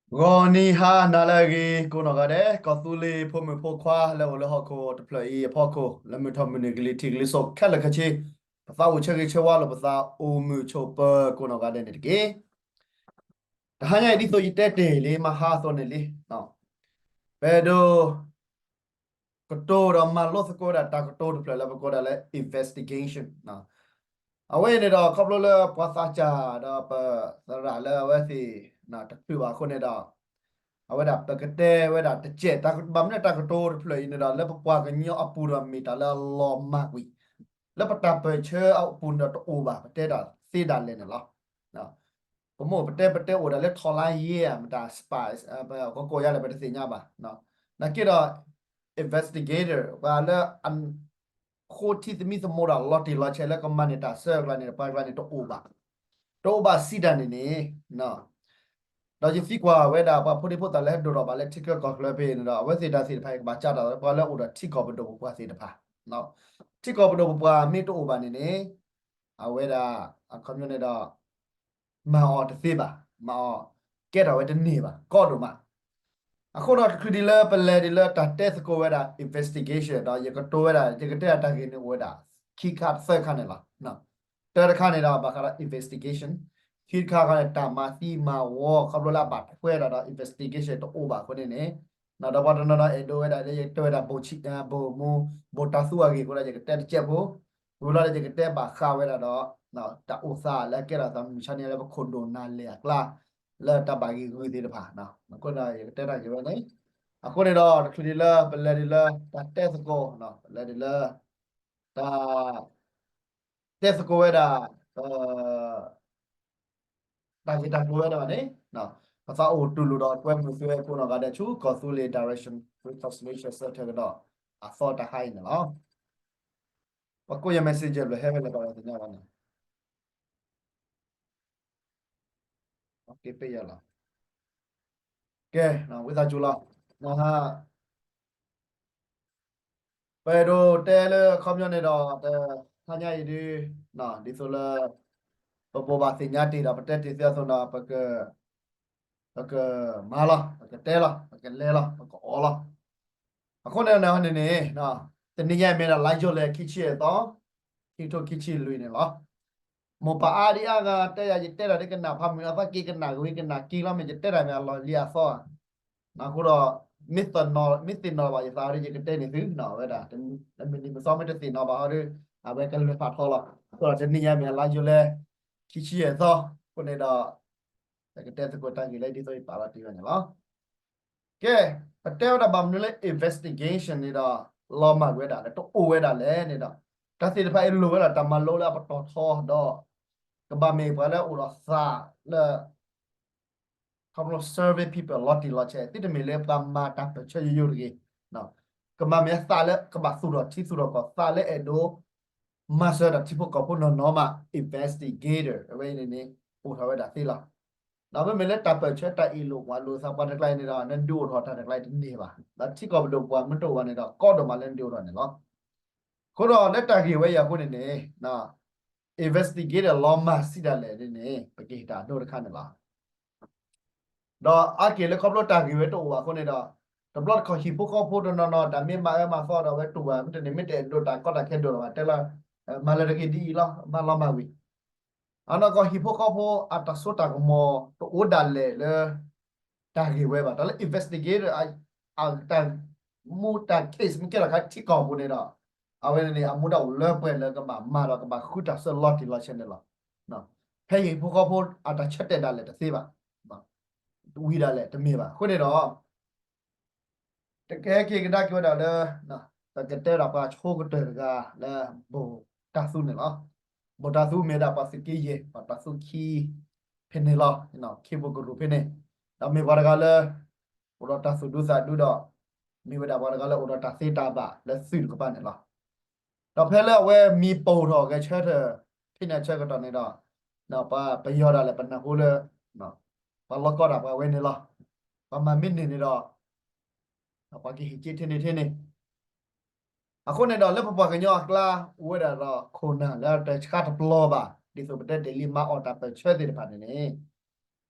ဂီၤနံၤဟါနၤလၢအဂ့ၤ ကိးနီၢ်ဂၤဒဲး ကီၢ်သူလ့ၤဖိမုၣ်ဖိခွါလၢအိၣ်လၢဟီၣ်ခိၣ်တဖျၢၣ်အံၤအဖီခိၣ် လၢမုၢ်ထီၣ်မုၢ်နုာ်ကလံၤထံးကလံၤစိးခဲလၢာ်ခဲဆ့, ပသးအိၣ်ဆၢဂ့ၤဆၢဝါလိာ်ပသးအိၣ်မုာ်ဆိးပၢၤကိးနီၢ်ဂၤဒဲးန့ၣ်တက့ၢ်. တဟါညါအံၤဒ်သိးယတဲတ့ၢ်လံ မဟါအသိးန့ၣ်လံ, ပအဲၣ်ဒိး ကတိၤဒီးမၤလိသကိးဝဲဒၣ်တၢ်ကတိၤတဖျၢၣ်လၢပကိးဒၣ်လၢ investigation အဝဲအံၤန့ၣ်ဒီး ခီဖျိလၢပှၤသးစၢ်ဒီးပသရၣ်လၢအဝဲသ့ၣ် တချုးဘၣ်အဃိန့ၣ်ဒီး အဝဲဒၣ်ပကတဲဝဲဒၣ်တစဲး ဘၣ်မနုၤတၢ်ကတိၤတဖျၢၣ်အံၤန့ၣ်ဒီး လၢပပှၤကညီအပူၤဒီးမ့ၢ်တၢ်လၢအလီၤမၢ်ကွံာ် လၢပတၢ်ပၢၢ်ဆၢအပူၤန့ၣ်ဒီးတအိၣ်ဘၣ် ပတဲတၢ်သ့ဒၣ်လဲာ်န့ၣ်လီၤ. ပမိၢ်ပတဲပတဲအိၣ်ဒၣ်လၢ ထောက်လှမ်းရေး မတၤ spy ပကိးယါလဲၣ် ပတသ့ၣ်ညါဘၣ်. နာ်က့ဒီး investigator ပှၤလၢ ဃိထံသမံသမိးတၢ်လီၤတံၢ်လီၤဆဲးလၢကမၤန့ၢ်တၢ်ဆၢအကျါန့ၣ် ပှၤကျါန့ၣ်တအိၣ်ဘၣ်. တအိၣ်ဘၣ်စံးတၢ်န့ၣ်န့ၣ် ဒီးယသံကွၢ်ဝဲဒၣ်ပှၤဖိဒံဖိသၣ်လၢဟဲဒိၣ်ထီၣ်ဘၣ်လၢထံချၢကီၢ်ချၢဖဲအံၤန့ၣ်ဒီး အဝဲသ့ၣ်တၢ်သ့ၣ်တဖၣ်အံၤကဘၣ်ကးတၢ်လၢပှၤလၢအိၣ်ဒီးထံကီၢ်ပဒိၣ်ပပှၢ်သ့ၣ်တဖၣ်. ထံကီၢ်ပဒိၣ်ပပှၢ်မ့ၢ်တအိၣ်ဘၣ်န့ၣ်န့ၣ် အဝဲဒၣ် အခီပညီန့ၣ်ဒီး မၤအီၤတသ့ဘၣ်, မၤအီၤကဲထီၣ်ဝဲတန့ၢ်ဘၣ် ကီဒိၣ်မး. အဃိဒီးတချုးဒ်လၢပလဲၤဒ်လၢတၢ်တဲသကိးဝဲဒၣ် investigation ဒီးယကတိၤဝဲဒၣ် ယကတဲဒၣ်တၢ်ဂ့ၢ်န့ၣ်အိၣ်ဝဲဒၣ် ခံခါသၢခါန့ၣ်လီၤ. တၢ်တခါန့ၣ်ဒီးဘၣ်ဃးဒီး investigation, ခံခါခါန့ၣ် တၢ်မၤသံမၤဝီ ခီဖျိလၢအဘၣ်ထွဲဒၣ်ဒီး investigation တအိၣ်ဘၣ်အဃိန့ၣ်န့ၣ် ဒီးပှၤတနီၤနီၤအဲၣ်ဒိးဝဲဒၣ်လၢယကတဲဝဲဒၣ် ဘိၣ်မူ ဘိၣ်တၢ်သူအဂ့ၢ်အဃိဒီး ယကတဲတစဲးဖိ ဝံၤလီၤဒီးယကတဲဘၣ်ဃးဝဲဒၣ်ဒီး တၢ်အိၣ်သးလၢအကဲထီၣ်သးမုၢ်မဆါန့ၣ်လၢပခိၣ်ဒိၣ်နၤလဲၢ်အကျါ လၢတၢ်ဘၣ်ဂ့ၢ်ဂုာ်သ့ၣ်တဖၣ် အဃိဒီးယကတဲတၢ်ဂ့ၢ်ဝဲန့ၣ် အဃိန့ၣ်ဒီး တချုးဒ်လၢပလဲၤဒ်လၢ တၢ်တဲသကိး ပလဲၤဒ်လၢ တၢ် တဲသကိးဝဲဒၣ် တၢ်ဂ့ၢ်တၢ်ကျိၤဝဲဒၣ်ဘၣ်န့ၣ် ပသးအိၣ်တူၢ်လိာ်ဒီးကွဲမုာ်သုဝဲကိးနီၢ်ဂၤဒဲးဆူ ကီၢ်သူလ့ၤ Direction Reconciliation Center ကဒီး အသီတဟါအံၤန့ၣ်လီၤ. ပှၤကိးယၤ messenger ဘျီဟဲဝဲလဲၣ် ပှၤသ့ၣ်ညါဘၣ်န့ၣ် က့ၤပ့ယၤလီၤ. ကဲ ဝံသးစူၤလီၤ. ပအဲၣ်ဒိးတဲလၢအခီပညီန့ၣ်ဒီး တဟါညါအံၤဒ် ဒ်သိးလၢ ပဘိးဘၣ်သ့ၣ်ညါတ့ၢ်ဒီး ပတဲတ့ၢ်သုအသိးဒီး ပကမၤလီၤ ပကတဲလီၤ ပကလဲၤလီၤ ပကအီၣ်လီၤ. အဃိန့ၣ်န့ၣ်န့ၣ် တနံၤညါအံၤမ့ၢ်ဒၣ်လါယူၤလံ ခံဆံအသီ ခံကထိခံဆံလွံၢ်န့ၣ်လီၤ. မိၢ်ပၢ်အါဒံအါဂၤတဲယၤ ယတဲတၢ်ဒ်ကနၣ်ဖးမုာ် အသးက့ၤကနၣ်ဂ့ၤကနၣ်က့ၤလီၤ မ့ၢ်ယတဲတၢ်မ့ၢ်အလီၢ်လံအသီဧါ. အဃိဒီး မ့ၢ်သ့ၣ်နီၣ် မ့ၢ်သ့ၣ်နီၣ်ဘၣ်ယသးဒီး ယကတဲန့ၢ်သုနီၤ အဝဲဒၣ် မုၢ်နံၤမုၢ်သီမ့ၢ်တသ့ၣ်နီၣ်ဘၣ်ဟီဒီး အဝဲကလဲၤဖးထီလီၤ. အဃိဒီးတနံၤညါမ့ၢ်အလါယူၤလံ ခံဆံယဲၢ်သီ အဃိန့ၣ်ဒီး ယကတဲသကိးတၢ်ဂ့ၢ်လၢဒ်သိးယပာ်လီၤတ့ၢ်ဝဲန့ၣ်လီၤ. ကဲ ပတဲဝဲဒၣ်ဘၣ်မနုၤလၢ investigation န့ၣ်ဒီး လီၤမၢ်ကွံာ်ဝဲဒၣ်လၢတအိၣ်ဝဲဒၣ်လဲၣ်န့ၣ်ဒီး တၢ်သ့ၣ်တဖၣ်အံၤလိၣ်ဝဲဒၣ်တၢ်မၤလိလၢအပတီၢ်ထီဒီး ကဘၣ်မ့ၢ်ပှၤလၢအိၣ်ဒီးသးလၢ ခီဖျိ serving people လီၤတံၢ်လီၤဆဲး သုတမ့ၢ်လၢပှၤမၤတၢ်ပၢၢ်ဆၢယိယိတဂ့ၤ. ကမၤမ့ၢ်သးလၢကဘၣ်သူၣ်ထီၣ်ထံသူၣ်ထီၣ်ကီၢ် သးလၢအဲၣ်ဒိး မၤစၢၤတၢ်ထံဖိကီၢ်ဖိနီၢ်နီၢ်မး investigator အဝဲအံၤန့ၣ်န့ၣ် အိၣ်ထီၣ်ဝဲဒၣ်သ့လီၤ. ဒီးမ့မ့ၢ်လၢတၢ်ပၢၢ်ဆၢတၢ်အ့ၣ်လိာ်ကွၢ်လိာ်သးပှၤတကျါအံၤန့ၣ်ဒီး နဒုးအိၣ်ထီၣ်တၢ်တကျါအံၤတန့ၢ်ဘၣ်. ဒီးထံကီၢ်ပဒိၣ်ပပှၢ်မ့ၢ်တအိၣ်ဘၣ်န့ၣ်ဒီး ကီဒိၣ်မးလၢနဒုးအိၣ်ထီၣ်န့ၣ်လီၤ. အဃိဒီးလၢတၢ်ဂ့ၢ်ဝဲအံၤအဃိန့ၣ်န့ၣ် investigator လီၤမၢ်စံးဒၣ်လဲာ်န့ၣ်န့ၣ် ပကဟ့ၣ်တၢ်အဒိတခါန့ၣ်လီၤ. ဒီးအါက့ၤလၢခီဖျိတၢ်ဂ့ၢ်ဝဲတအိၣ်ဘၣ်အဃိန့ၣ်ဒီး တဘျီတခီၣ်ဟံၣ်ဖိဃီဖိတနီၤနီၤ တၢ်မ့ၢ်မၤအၢမၤသီဒီးအဝဲတူၢ်ဘၣ် မ့တမ့ၢ် မ့ၢ်တအဲၣ်ဒိးတၢ်ကီတၢ်ခဲဒိၣ်လီၤဘၣ် တဲလၢ မၤလၢတဂ့ၤဒ်အံၤလီၤ မၤလီၤမၢ်ဝံၤ အနီၢ်ကီၢ်ဟံၣ်ဖိဃီဖိအတၢ်စိတၢ်ကမီၤတအိၣ်ဒၣ်လဲာ်လၢ တၢ်ဂ့ၢ်ဝဲဘၣ် တၢ်လၢ investigator အတၢ်မူတၢ် case မ့ၢ်ကဲထီၣ်ခါထံကီၢ်ပူၤန့ၣ်ဒီး အဝဲန့ၣ်အမူဒါအိၣ်လၢပှဲၤလၢကဘၣ်မၤဒီးကဘၣ်ဃုတၢ်ဆၢလီၤတံၢ်လီၤဆဲးန့ၣ်လီၤ. ဖဲဟံၣ်ဖိဃီဖိအတၢ်ဆၢတဲာ်ဒၣ်လဲာ်တသ့ဘၣ် ဝံၤဒၣ်လဲာ်တမ့ၢ်ဘၣ် အဃိန့ၣ်ဒီး တကဲက့ၤကဒါက့ၤဝဲဒၣ်လၢ ပကတဲဝဲဒၣ်ပှၤဆိကတၢၢ်တဂၤလၢ ဘိၣ်တၢ်သူန့ၣ်လီၤ. ဘိၣ်တၢ်သူမ့ၢ်ဝဲဒၣ်ပှၤသုးက့ယဲၢ် ပှၤတၢ်သူခံ ဖဲန့ၣ်လီၤ. ခ့ဘိၣ်ကရူၢ်ဖဲန့ၣ် ဒီးမ့ၢ်ပှၤတဂၤလၢ အိၣ်ဒီးတၢ်သူၣ်ဒူသးဒူဒီး မ့ၢ်ဝဲဒၣ်ပှၤတဂၤလၢအိၣ်ဒီးတၢ်သ့တၢ်ဘၣ်လၢသုးတကပၤန့ၣ်လီၤ. ဒီးဖဲလၢအဝဲမံပိာ်ထီၣ်ဂဲၤဆၢထၢၣ် ဖဲန့ၣ်အဆၢကတီၢ်န့ၣ်ဒီး ပယီၤဒၣ်လဲာ်ပနၢ်ဟူလၢ ပှၤလီၢ်ကီတၢ်ပှၤဝဲန့ၣ်လီၤ. ပှၤမၤမ့ၢ်န့ၢ်န့ၣ်ဒီး ပှၤကဟ့ၣ်က့ၤထဲန့ၣ်ထဲန့ၣ် အဃိန့ၣ်ဒီး လၢပပှၤကညီအကျါ အိၣ်ဝဲဒၣ်ဒီးခိၣ်နၢ်လၢတဆါတပျီၤဘၣ် ဒ်သိးပတဲတ့ၢ်လံမၤအီၣ်တၢ်ပၢၢ်ဆၢသ့ၣ်တဖၣ်န့ၣ်န့ၣ်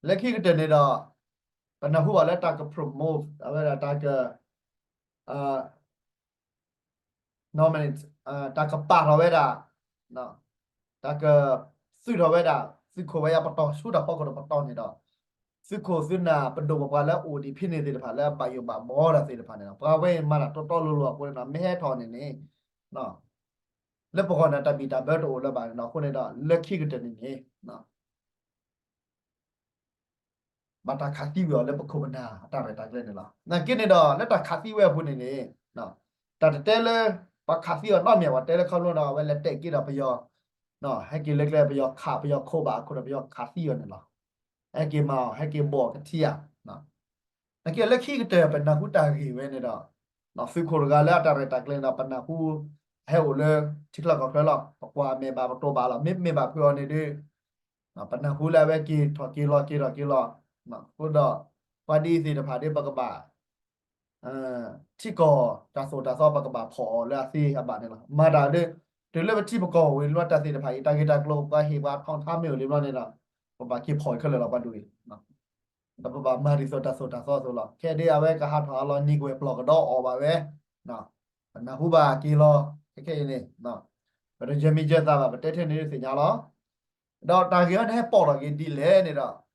လၢခံကတၢၢ်န့ၣ်ဒီး ပနၢ်ဟူဘၣ်လၢတၢ်က promote အဝဲဒၣ်တၢ်က nominate တၢ်ကပာ်ထီၣ်ဝဲဒၣ် တၢ်ကသုးထီၣ်ဝဲဒၣ် သုးခိၣ်ဝဲယါပတီၢ်ဆူတၢ်ဖီခိၣ်တပတီၢ်န့ၣ်ဒီး သုးခိၣ်သုးနၢ်ပဒိၣ်ပပှၢ်လၢအိၣ်ဒံးဖဲန့ၣ်သ့ၣ်တဖၣ်လၢဘၣ်ယိၣ်ဘၣ်ဘီတၢ်သ့ၣ်တဖၣ်န့ၣ်ဒီး ပှၤဝဲမၤတၢ်တီတီလိၤလိၤအဃိန့ၣ်ဒီး မ့ၢ်ဟဲထီၣ်န့ၣ်န့ၣ် လၢပဂီၢ်န့ၣ်တၢ်ဘံၣ်တၢ်ဘၢတအိၣ်လၢၤဘၣ်န့ၣ်ဒီး အဃိန့ၣ်ဒီး လၢခံကတၢၢ်န့ၣ်န့ၣ် ဘၣ်တၢ်ခးသံဝံၤအီၤလၢပခိၣ်ပနၢ်အတၢ်ရဲၣ်တၢ်ကျဲၤန့ၣ်လီၤ. နာ်က့န့ၣ်ဒီး လၢတၢ်ခးသံဝဲအပူၤန့ၣ်န့ၣ် တၢ်တတဲလၢ ပှၤခးသံအီၤနီတမံၤ ပှၤတဲလၢခီဖျိဒီး အဝဲလဲၤတဲာ်က့ၤဒီးပယီၤ ဟဲက့ၤလၢကျဲ ပယီၤခး ပယီၤခိးဘၣ်အခိၣ်ဒီး ပယီၤခးသံအီၤန့ၣ်လီၤ. ဟဲက့ၤမၤအီၤ ဟဲက့ၤဘိးအီၤကထံဧါ. နာ်က့လၢခံကတၢၢ် ပနၢ်ဟူတၢ်ဂ့ၢ်ဝဲန့ၣ်ဒီး သုးခိၣ်တဂၤလၢအတၢ်ရဲၣ်တၢ်ကျဲၤန့ၣ်ဒီး ပနၢ်ဟူ ဟဲအိၣ်လၢထံချၢကီၢ်ချၢလီၤ. ပကွၢ်အမဲာ်ဘၣ် ပတိၢ်ဘၣ်လီၤ. မ့မ့ၢ်ဘၣ်ဖုးအီၤန့ၣ်ဒီး ပနၢ်ဟူလၢအဝဲက့ၤထီၣ်က့ၤလီၤ က့ၤထီၣ်က့ၤလီၤ. အဃိဒီး ပှၤဒ်အံၤသ့ၣ်တဖၣ်ဒီး ပကဘၣ် ထံကီၢ်တၢ်သိၣ်တၢ်သီ ပကဘၣ်ဖီၣ်အီၤလၢအသ့အဘၣ်န့ၣ်လီၤ. မၤတၢ်ဒီး တုၤလၢပထံပကီၢ်ဝံၤလီၤ တၢ်သ့ၣ်တဖၣ်အံၤ တၢ်ဂ့ၢ်တၢ်ကျိၤ ပှၤဟ့ၣ်ပှၤထီၣ်ထါမ့ၢ်အိၣ်လံဘျီန့ၣ်ဒီး ပဘၣ်က့ၤဖီၣ်အံၤခဲလၢာ်လီၤ ပှၤဒ်အံၤ ဒီးပဘၣ်မၤဒ်သိးတၢ်သိၣ်တၢ်သီအသိးလီၤ. ခဲဒ်အဝဲကဟးထီၣ်ဟးလီၤ နံၤကွဲးပျီၢ်ကဒီးအီၣ်ဘၣ်ဝဲ ပနၢ်ဟူဘၣ်က့ၤလီၤ. ခဲခဲအံၤန့ၣ် ပတယဲၢ်မံယဲၢ်သးဘၣ် ပတဲထဲန့ၣ်ဒုးသ့ၣ်ညါလီၤ. ဒီးတၢ်ဂ့ၢ်အံၤန့ၣ် ဟဲပိာ်ထီၣ်က့ၤဒ်လဲၣ်န့ၣ်ဒီး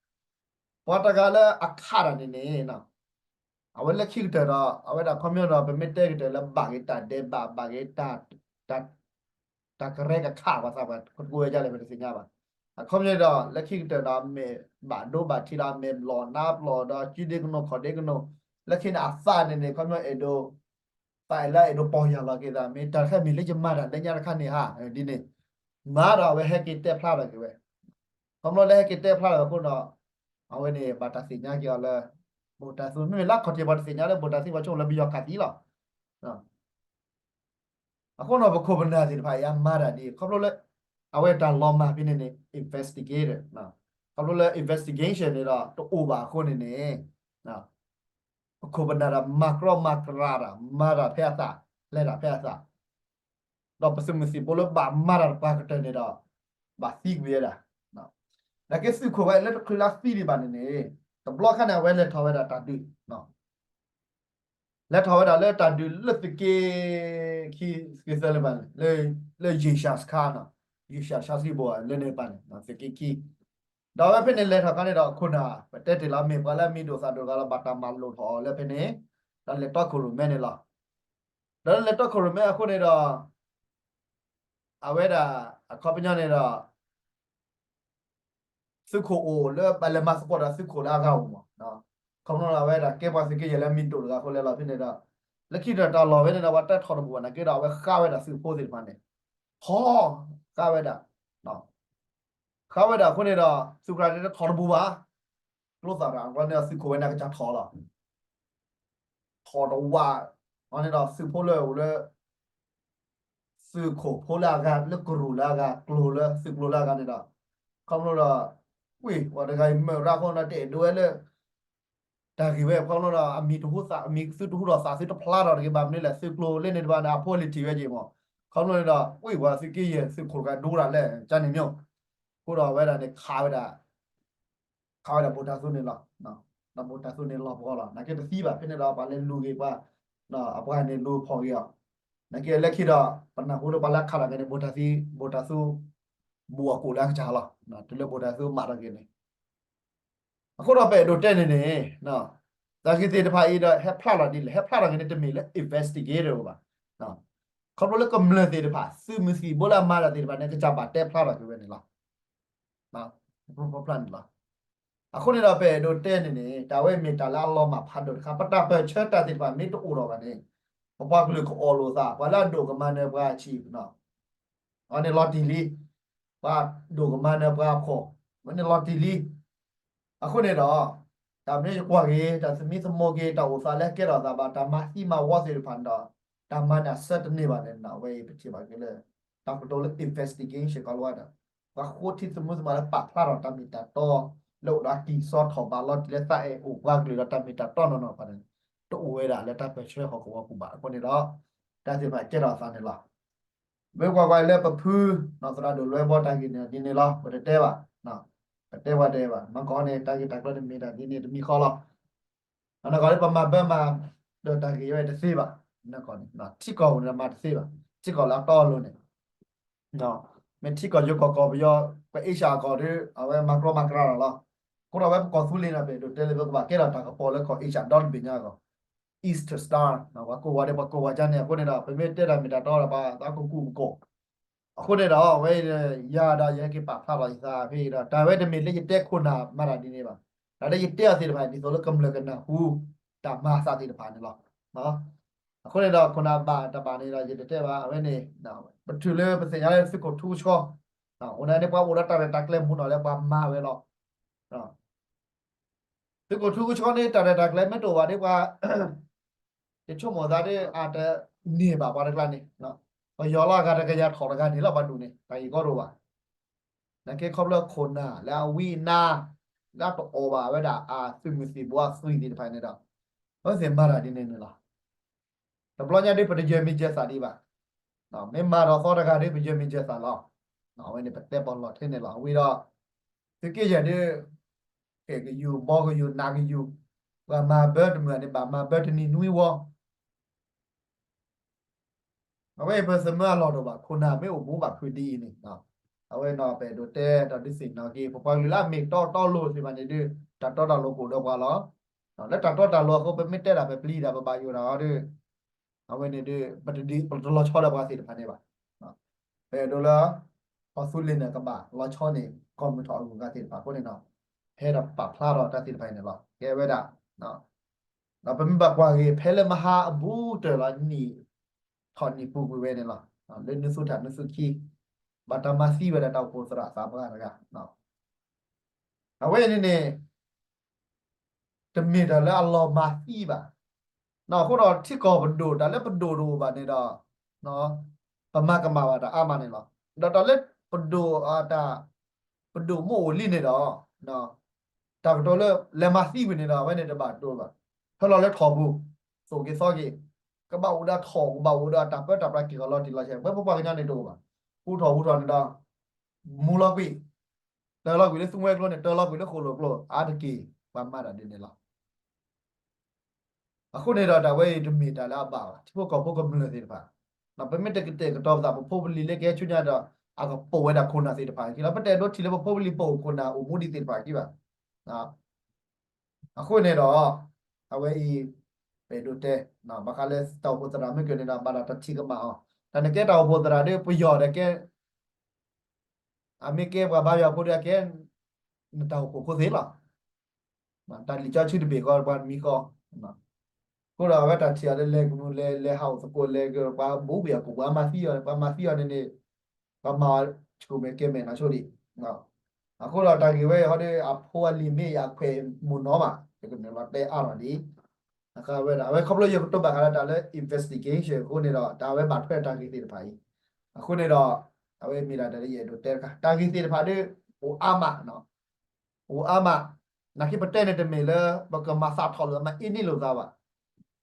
ပှၤတဂၤလၢအခးတၢ်န့ၣ်န့ၣ် အဝဲလၢခံကတၢၢ်ဒီး အဝဲဒၣ်ခီပညီဒီး ပမ့ၢ်တဲကတၢၢ်လၢဘၣ်က့ၤတၢ်ဒဲးဘး ဘၣ်က့ၤ တၢ်ကရဲကခး ပှၤသးပှၢ်ကကိးဝဲဒ်လဲၣ် ပတသ့ၣ်ညါဘၣ်. အခီပညီဒီး လၢခံကတၢၢ်ဒီး အမဲာ်ဘၣ်ဒိဘၣ်ထံးဒီး အမဲာ်လီၤနါပျီၢ်ဒီး စုဒ့ကနိးခီၣ်ဒ့ကနိး လၢခံန့ၣ်အသးန့ၣ်န့ၣ် ခီပညီအဲၣ်ဒိး သးအဲၣ်လၢအဲၣ်ဒိးပီၢ်ယၢ်လီၤက့ၤသး မ့ၢ်တၢ်တခါမ့ၢ်လၢယမၤတၢ်လၢညါတခါန့ၣ်ဧါ ဒ်န့ၣ် မၤဒီးအဝဲဟဲက့ၤတဲဖျါထီၣ်က့ၤဝဲ ခီဖျိလၢဟဲက့ၤတဲဖျါထီၣ်အဃိဒီး အဝဲန့ၣ်ဘၣ်တၢ်သ့ၣ်ညါက့ၤအီၤလၢ ဘူးတၢ်သူ မ့မ့ၢ်လၢအခီၣ်ထံးပှၤတသ့ၣ်ညါလၢဘူးတၢ်သူ ပှၤဆိကမိၣ်လၢပယီၤခးသံလီၤ. အဃိန့ၣ် ပခိၣ်ပနၢ်သ့ၣ်တဖၣ်အံၤအမၤတၢ်ဒ်အံၤ ခီဖျိလၢ အဝဲတၢ်လီၤမၢ်ဖဲန့ၣ်န့ၣ် investigator ခီဖျိလၢ investigation န့ၣ်ဒီး တအိၣ်ဘၣ်အဃိန့ၣ်န့ၣ် ပခိၣ်ပနၢ်ဒီးမၤကြီမၤကရၤတၢ် မၤတၢ်ဖဲအသး လဲၤတၢ်ဖဲအသး ဒီးပသုးမုၢ်သံၣ်ဘိလၢဘၣ်မၤတၢ်တပှၤကတၢၢ်န့ၣ်ဒီး ဘၣ်သံကွံာ်ဝဲဒၣ်. နာ်က့သုးခိၣ်ဝဲလၢတချုးလၢသံဒံးဘၣ်န့ၣ်န့ၣ် တဘျီခါန့ၣ် အဝဲလဲၤထီၣ်ဝဲဒၣ်တၢ်ဒုး လဲၤထီၣ်ဝဲဒၣ်လၢတၢ်ဒုးလၢသုးက့ခံ သုးက့သၢလၢဘၣ်န့ၣ် လၢ လၢယ့ၡၢၣ်စခါန့ၣ် ယ့ၡၢၣ်စခါစံဘိၣ်လၢန့ၣ်ဘၣ်န့ၣ် သုးက့ခံ ဒီးအဝဲဖဲန့ၣ်လဲၤထီၣ်ခါန့ၣ်ဒီး ခိၣ်နၢ် ပတဲတ့ၢ်လီၤ မ့ၢ်ပှၤလၢအမံၤဒိၣ်သးဒိၣ်တဂၤလီၤ ဘၣ်တၢ်မၤလိာ်ထီၣ်အီၤလၢဖဲန့ၣ် ဒီးလဲၤတီခိၣ်ရိၣ်မဲန့ၣ်လီၤ. ဒီးလဲၤတီခိၣ်ရိၣ်မဲအဃိန့ၣ်ဒီး အဝဲဒၣ် အခီပညီန့ၣ်ဒီး သုးခိၣ်အိၣ်လၢ ဘၣ်လဲၤမၤသကိးဒီးသုးခိၣ်လၢအဂၤအိၣ်မး, ခီဖျိလၢအဝဲဒၣ်ကဲပှၤသုးက့ယဲၢ်လၢအမံၤဒိၣ်တဂၤအဃိလဲၤလီၤဖဲန့ၣ်ဒီး လၢခံဒီးတၢ်လီၢ်ဝဲန့ၣ်ဒီး ပှၤတဲထီၣ်တဘူၣ်ဘၣ်နာ်က့ဒီး အဝဲဃါဝဲဒၣ်သုးဖိသ့ၣ်တဖၣ်န့ၣ်, ထီၣ်ဃါဝဲဒၣ်, ဃါဝဲဒၣ်အဃိန့ၣ်ဒီး သုးကျါန့ၣ်ထီၣ်တဘူၣ်ဘၣ်, ကျိသၣ်တၢ်အကျါန့ၣ်ဒီးသုးခိၣ်ဝဲန့ၣ်ကစၢ်ထီၣ်လီၤ ထီၣ်တဝး, အန့ၣ်ဒီးသုးဖိလၢအိၣ်လၢ သုးခိၣ်ဖိလၢအဂၤ လၢကရူၢ်လၢအဂၤ ကျိၤလၢသုးကျိၤလၢအဂၤန့ၣ်ဒီး ခီဖျိဒီး ဝံၢ် ပှၤတဂၤအံၤမၢရၢ်အဃိန့ၣ် တအဲၣ်ဒိးဝဲလၢ တၢ်ဂ့ၢ်ဝဲ ခီဖျိဒီး အမံၤတဟူသး အမံၤသုတဟူထီၣ်သးသုတဖျါထီၣ်တဂ့ၤဘၣ်မနုၤလဲၣ် သုးကျိၤလၢန့ၣ်တဘၣ်န့ၣ် အဖိအလံၤထံၣ်ဝဲက့ၤမး, ခီဖျိန့ၣ်ဒီး ဝံၢ် ပှၤသုးက့ယဲၢ်သုးခိၣ်တဂၤဒိတၢ်လဲၣ် ကန့ၣ်မ့ၢ် အဃိဒီးအဝဲဒၣ်န့ၣ်ခးဝဲဒၣ် ခးဝဲဒၣ်ဘူးတၢ်သူန့ၣ်လီၤ. ဒီးဘူးတၢ်သူန့ၣ်လီၤပဂီၢ်လီၤ. နာ်က့တသံဘၣ် ဖဲန့ၣ်ဒီးပှၤလဲၤလူၤဂ့ၤပှၤ, အပှၤန့ၣ်လူၤဖီၣ်ဂ့ၤအီၤ, နာ်က့လၢခံဒီး ပနၢ်ဟူလၢပှၤလၢခးတၢ်က့ၤန့ၣ် ဘူးတၢ်သူ ဘူးတၢ်သူ ဘူးအကိာ်လၢအကစၢ်လီၤ. တုၤလၢဘူးတၢ်သူမၤတၢ်က့ၤန့ၣ် အဃိဒီးပအဲၣ်ဒိးတဲန့ၣ်န့ၣ် တၢ်ဂ့ၢ်သ့ၣ်တဖၣ်အံၤဒီး ဟဲဖျါလီၤဒ်လဲၣ် ဟဲဖျါထီၣ်က့ၤန့ၣ် တမ့ၢ်လၢ investigator ဘၣ်, ခီဖျိလၢကမျၢၢ်သ့ၣ်တဖၣ် သုးမုၢ်သံၣ်ဘိလၢအမၤတၢ်သ့ၣ်တဖၣ်န့ၣ် ကစၢ်ဘၣ်တဲဖျါထီၣ်က့ၤဝဲန့ၣ်လီၤ. ဖျါန့ၣ်လီၤ. အဃိန့ၣ်ဒီးပအဲၣ်ဒိးတဲန့ၣ်န့ၣ် တၢ်ဝဲမ့ၢ်တၢ်လၢအလီၤမၢ်ဖးဒိၣ်တခါ ပတၢ်ပၢၢ်ဆၢတၢ်သ့ၣ်တဖၣ်မ့ၢ်တအိၣ်ထီၣ်ဘၣ်န့ၣ် ပပှၤကလုာ်ကအီၣ်လိာ်သး ပှၤလၢအဒိၣ်ကမၤနၢၤပှၤအဆံး အန့ၣ်လီၤတံၢ်လံ, ပှၤဒိၣ်ကမၤနၢၤပှၤအဖှီၣ် ဝဲန့ၣ်လီၤတံၢ်လံ. အဃိန့ၣ်ဒီး တၢ်မ့ၢ်ယကွၢ်က့ၤ တၢ်သမံသမိးက့ၤ တၢ်အိၣ်သးလၢဟဲကဲထီၣ်သးဘၣ် တၢ်မၤသံမၤဝီသ့ၣ်တဖၣ်န့ၣ်ဒီး တၢ်မၤန့ၣ်အဆၢတန့ၢ်ဘၣ်န့ၣ် အဝဲအံၤပထံၣ်ဘၣ်က့ၤလၢ တၢ်ကတိၤလၢ investigation ကီးလီၤဒီး ပှၤဃိထံသမူသမိးလၢပာ်ဖျါထီၣ်တၢ်မ့ၢ်တၢ်တီ လၢအိၣ်ဒီးအကံၢ်စီထီၣ်ဘးလီၤတံၢ်လၢသးအဲၣ်အိၣ်ပှၤကလုာ်ဒီးတၢ်မ့ၢ်တၢ်တီနီၢ်နီၢ်တဖၣ်န့ၣ် တအိၣ်ဝဲဒၣ်လၢတၢ်ပၢၢ်ဆၢဟီၣ်ကဝီၤပူၤဘၣ်. အဃိန့ၣ်ဒီး တၢ်သ့ၣ်တဖၣ်ကဲထီၣ်အသးန့ၣ်လီၤ. မ့ၢ်ကွၢ်ကွၢ်လၢပဖု သရၣ်ဒိၣ်လွဲဘီတၢ်ဂ့ၢ်န့ၣ်ဒ်န့ၣ်လီၤ. ပတတဲဘၣ်, ပတဲဘၣ်တဲဘၣ် မ့ၢ်ကီးန့ၣ် တၢ်ဂ့ၢ်တၢ်ကျိၤန့ၣ်မ့ၢ်ဒၣ်ဒ်န့ၣ်တမံၤဃီလီၤ. နကီၢ်လၢပမၤဘၢမၤဒီးတၢ်ဂ့ၢ်ဝဲတသ့ဘၣ်, နကီၢ်န့ၣ် ထံကီၢ်ပူၤန့ၣ်မၤတသ့ဘၣ်, ထံကီၢ်လၢအတီအလိၤန့ၣ် မ့ၢ်ထံကီၢ်ယိၤကီၢ်ကီၢ်ပယီၤ ပှၤအ့ၡၢၣ်အကီၢ်ဒီး အဝဲမၤကြီမၤကရၢလီၤလီၤ. အဃိဒီးအဝဲပကီၢ်သူလ့ၤန့ၣ် ပအဲၣ်ဒိးတဲလၢပကဘၣ်ကဲထီၣ်တၢ်ကပီၤလၢကီၢ်အ့ၡၢၣ်ဒီတဘ့ၣ်ညါအဂီၢ်, Eastern Star ပှၤကိးဝဲဒၣ် ပှၤကိးဝဲဒၣ်န့ၣ် အဃိန့ၣ်ဒီး ပမ့ၢ်တဲတၢ်မ့ၢ်တၢ်တီဒီး ပှၤသးကကူၣ်ပကိး အဃိန့ၣ်ဒီး အဝဲ ယၤဒီးယဟဲက့ၤပာ်ဖျါလီၤယသးဖဲဒီး တၢ်ဝဲတမ့ၢ်လၢယတဲခိၣ်နၢ်မၤတၢ်ဒ်န့ၣ်ဘၣ်. တၢ်လၢယတဲအီၤသ့ၣ်တဖၣ် ဒ်သိးလၢကမျၢၢ်ကနၢ်ဟူ တၢ်မၤအသးသ့ၣ်တဖၣ်န့ၣ်လီၤ. အဃိန့ၣ်ဒီး ခိၣ်နၢ်ဘၣ်တဘၣ်န့ၣ်ဒီး ယတတဲဘၣ် အဝဲန့ၣ် ပထူၣ်လၢပသ့ၣ်ညါလၢသုးခိၣ်ထူကဆှီ အဃိန့ၣ် ပှၤအိၣ်ဒီးတၢ်ရဲၣ်တၢ်ကျဲၤမူနီၤလၢပှၤမၤဝဲလီၤ. သုးခိၣ်ထူကဆှီန့ၣ် တၢ်ရဲၣ်တၢ်ကျဲၤမ့ၢ်တအိၣ်ဘၣ်ဒီးပှၤ ယဆိကမိၣ်သးဒီး အတန့ၢ်ဘၣ်ပှၤတကျါန့ၣ်, ပယီၤလီၤအဂၤတကယၤထီၣ်တဂၤန့ၣ်လီၤ ပှၤဒိၣ်န့ၣ် တၢ်ဂ့ၢ်ကီတအိၣ်ဘၣ်. နာ်က့ခီဖျိခိၣ်နၢ်လၢအဝံအနါ လၢအတအိၣ်ဘၣ်ဝဲဒၣ်အသုးမုၢ်သံၣ်ဘိအသွံၣ်သ့ၣ်တဖၣ်န့ၣ်ဒီး အဝဲသ့ၣ်မၤတၢ်ဒ်န့ၣ်န့ၣ်လီၤ. တဘျီညါဒီး ပတယၢၤမံၤယၢၤသၣ်ဒံးဘၣ်. မ့ၢ်မၤဒီးသီတဂၤဒီး ပယၢၤမံၤယၢၤသၣ်လီၤ. အဝဲန့ၣ်ပတဲပီၣ်လီၤထဲန့ၣ်လီၤ. ဝံၤဒီး သုးက့ယဲၢ်ဒီး ကဲကယူၤ ဘီကယူၤ နးကယူၤ, ပှၤမၤဘၢတမုာ်န့ၣ် ဘၣ်မၤဘၢတနံၤနွံဝီ အဝဲအံၤပသမၢအလီၢ်တအိၣ်ဘၣ်, ခိၣ်နၢ်မ့ၢ်အိၣ်မူဘၣ်ဖုးဒ်အံၤန့ၣ်, အဝဲန့ၣ်ပအဲၣ်ဒိးတဲဒီးဒုးသ့ၣ်နီၣ်က့ၤ ပပှၤကလုာ်လၢအမ့ၢ်တီတီလိၤသ့ၣ်တဖၣ်န့ၣ်ဒီး တၢ်တီတၢ်လိၤကအိၣ်ဒီးပှၤလီၤ. လၢတၢ်တီတၢ်လိၤအဃိ ပမ့ၢ်တဲဒၣ်ပပျံၤဒၣ်ပဘၣ်ယိၣ်ဒၣ်အီၤဒီး အဝဲန့ၣ်ဒီး ပတဒ် ပတလီၤဆီဒီးပှၤသ့ၣ်တဖၣ်န့ၣ်ဘၣ်. ပအဲၣ်ဒိးလၢ ပှၤသူလ့ၤန့ၣ်ကဘၣ်လီၤဆီန့ၣ် ကီၢ်မုၢ်ထီၣ်အဂုၤအဂၤသ့ၣ်တဖၣ်အဃိန့ၣ်ဒီး ဟဲဒီးပာ်ဖျါထီၣ်တၢ်သ့ၣ်တဖၣ်အံၤန့ၣ်လီၤ. ကဲဝဲဒၣ် ဒီးပမ့ၢ်ဘၣ်ကွၢ်က့ၤ ဖဲလၢမဟါအဘူးတၢၢ်လီၤ နံၣ်ထီၣ်နံၣ်ပူၤကွံာ်ဝဲန့ၣ်လီၤ. လၢနွံဆံတၢ နွံဆံခံ ဘၣ်တၢ်မၤသံဝဲဒၣ်တၢ်အိၣ်ဖှိၣ်သရၣ်သးပှၢ်တဂၤ အဝဲန့ၣ်န့ၣ် တမ့ၢ်တၢ်လၢအလီၤမၤသံဘၣ်. အဃိဒီးထံကီၢ်ပဒိၣ် တၢ်လၢပဒိၣ်တအိၣ်ဘၣ်န့ၣ်ဒီး ပမၤကမၣ်ဘၣ်တၢ်အါမးန့ၣ်လီၤ. ဒီးတၢ်လၢပဒိၣ်အတၢ် ပဒိၣ်မ့ၢ်အိၣ်လံန့ၣ်ဒီး တၢ်ကတိၤလၢလဲၤမၤသံဝံၤန့ၣ်ဒီး အဝဲန့ၣ်တဘၣ်ဒိဘၣ်. ဟဲလီၤလၢထီၣ်ပူၤ သိၣ်က့ၤသီက့ၤ ကဘၣ်အိၣ်ဒီးထီၣ် ကဘၣ်အိၣ်ဒီးတၢ်ပၢတၢ်ပြးက့ၤကီၤလီၤတံၢ်လီၤဆဲး ဝဲပပှၤကညီန့ၣ်တအိၣ်ဘၣ်. ဟူထီၣ်ဟူထီၣ်န့ၣ်ဒီး မူလီၤကွံာ် တၢၤလီၤကွံာ်လၢသူဝဲကျိန့ၣ် တၢၤလီၤကွံာ်လၢဃိၣ်လိၣ်ကျိ အါတက့ၢ် ပှၤမၤတၢ်ဒ်န့ၣ်လီၤ. အဃိန့ၣ်ဒီးတၢ်ဝဲအံၤတမ့ၢ်တၢ်လၢအဘၣ်ဘၣ် ထံဖိကီၢ်ဖိကမျၢၢ်သ့ၣ်တဖၣ်, ပမ့ၢ်တကတဲာ်ကတီၤပသး ပဖိပလံၤလၢကဟဲဆူညါဒီး အကပိာ်ဝဲဒၣ်ခိၣ်နၢ်သ့ၣ်တဖၣ်အခံလီၤ. ပတအဲၣ်ဒိးထံၣ်လၢပဖိပလံၤပိာ်ခိၣ်နၢ်အိၣ်မူဒံးသ့ၣ်တဖၣ်အခံဘၣ်. အဃိန့ၣ်ဒီး အဝဲအံၤ ပအဲၣ်ဒိးတဲ ဘၣ်ဃးလၢတၢ်အိၣ်ဖှိၣ်သရၣ်မ့ၢ်ကၢၢ်န့ၣ်ဒီး ဘၣ်တၢ်ထံၣ်ကမၣ်အီၤ, တၢ်နကဲတၢ်အိၣ်ဖှိၣ်သရၣ်ဒီး ပယီၤဒီးကဲ အမ့ၢ်ကဲပှၤဘါယွၤဖိဒီးကဲ နတၢ်အိၣ်ဖှိၣ်ဖိသ့လီၤ. တၢ်လံာ်စီဆှံတဘ့ၣ်ဃီပှၤတမံၤဃီ, အဃိဒီးအဝဲတၢ်ထံၣ်အီၤလၢလဲၤကမူလဲၤလဲၤဟးအိၣ်သကိးလဲၤကပှၤဘူးဘ့ၣ်အကိာ်ပှၤမၤသံအီၤန့ၣ် ပှၤမၤသံအီၤန့ၣ်န့ၣ် ပှၤမၤဆူၣ်မဲာ်ကဲမဲာ်နီၢ်ဆိဒံး, အဃိဒီးတၢ်ဂ့ၢ်ဝဲအံၤဟီဒီး အဖိအလံၤမ့ၢ်အခွဲးမုၢ်နီၢ်မး ယကနုာ်လီၤတဲအါထီၣ်ဒံး, အဝဲဒၣ် အဝဲခီဖျိယကတိၤဘၣ်ဃးဒီးတၢ်လၢ investigation အဃိန့ၣ်ဒီး တၢ်ဝဲဘၣ်ထွဲတၢ်ဂ့ၢ်သ့ၣ်တဖၣ်အံၤ, အဃိန့ၣ်ဒီး အဝဲမ့ၢ်ဒၣ်တၢ်လၢယအဲၣ်ဒိးတဲတခါ တၢ်ဂ့ၢ်သ့ၣ်တဖၣ်ဒီး အိၣ်အါမး အိၣ်အါမး, နာ်က့ပတဲန့ၣ်တမ့ၢ်လၢ ပကမၤသးထီၣ်လိာ်မၤအ့န့ၢ်လိာ်သးဘၣ်,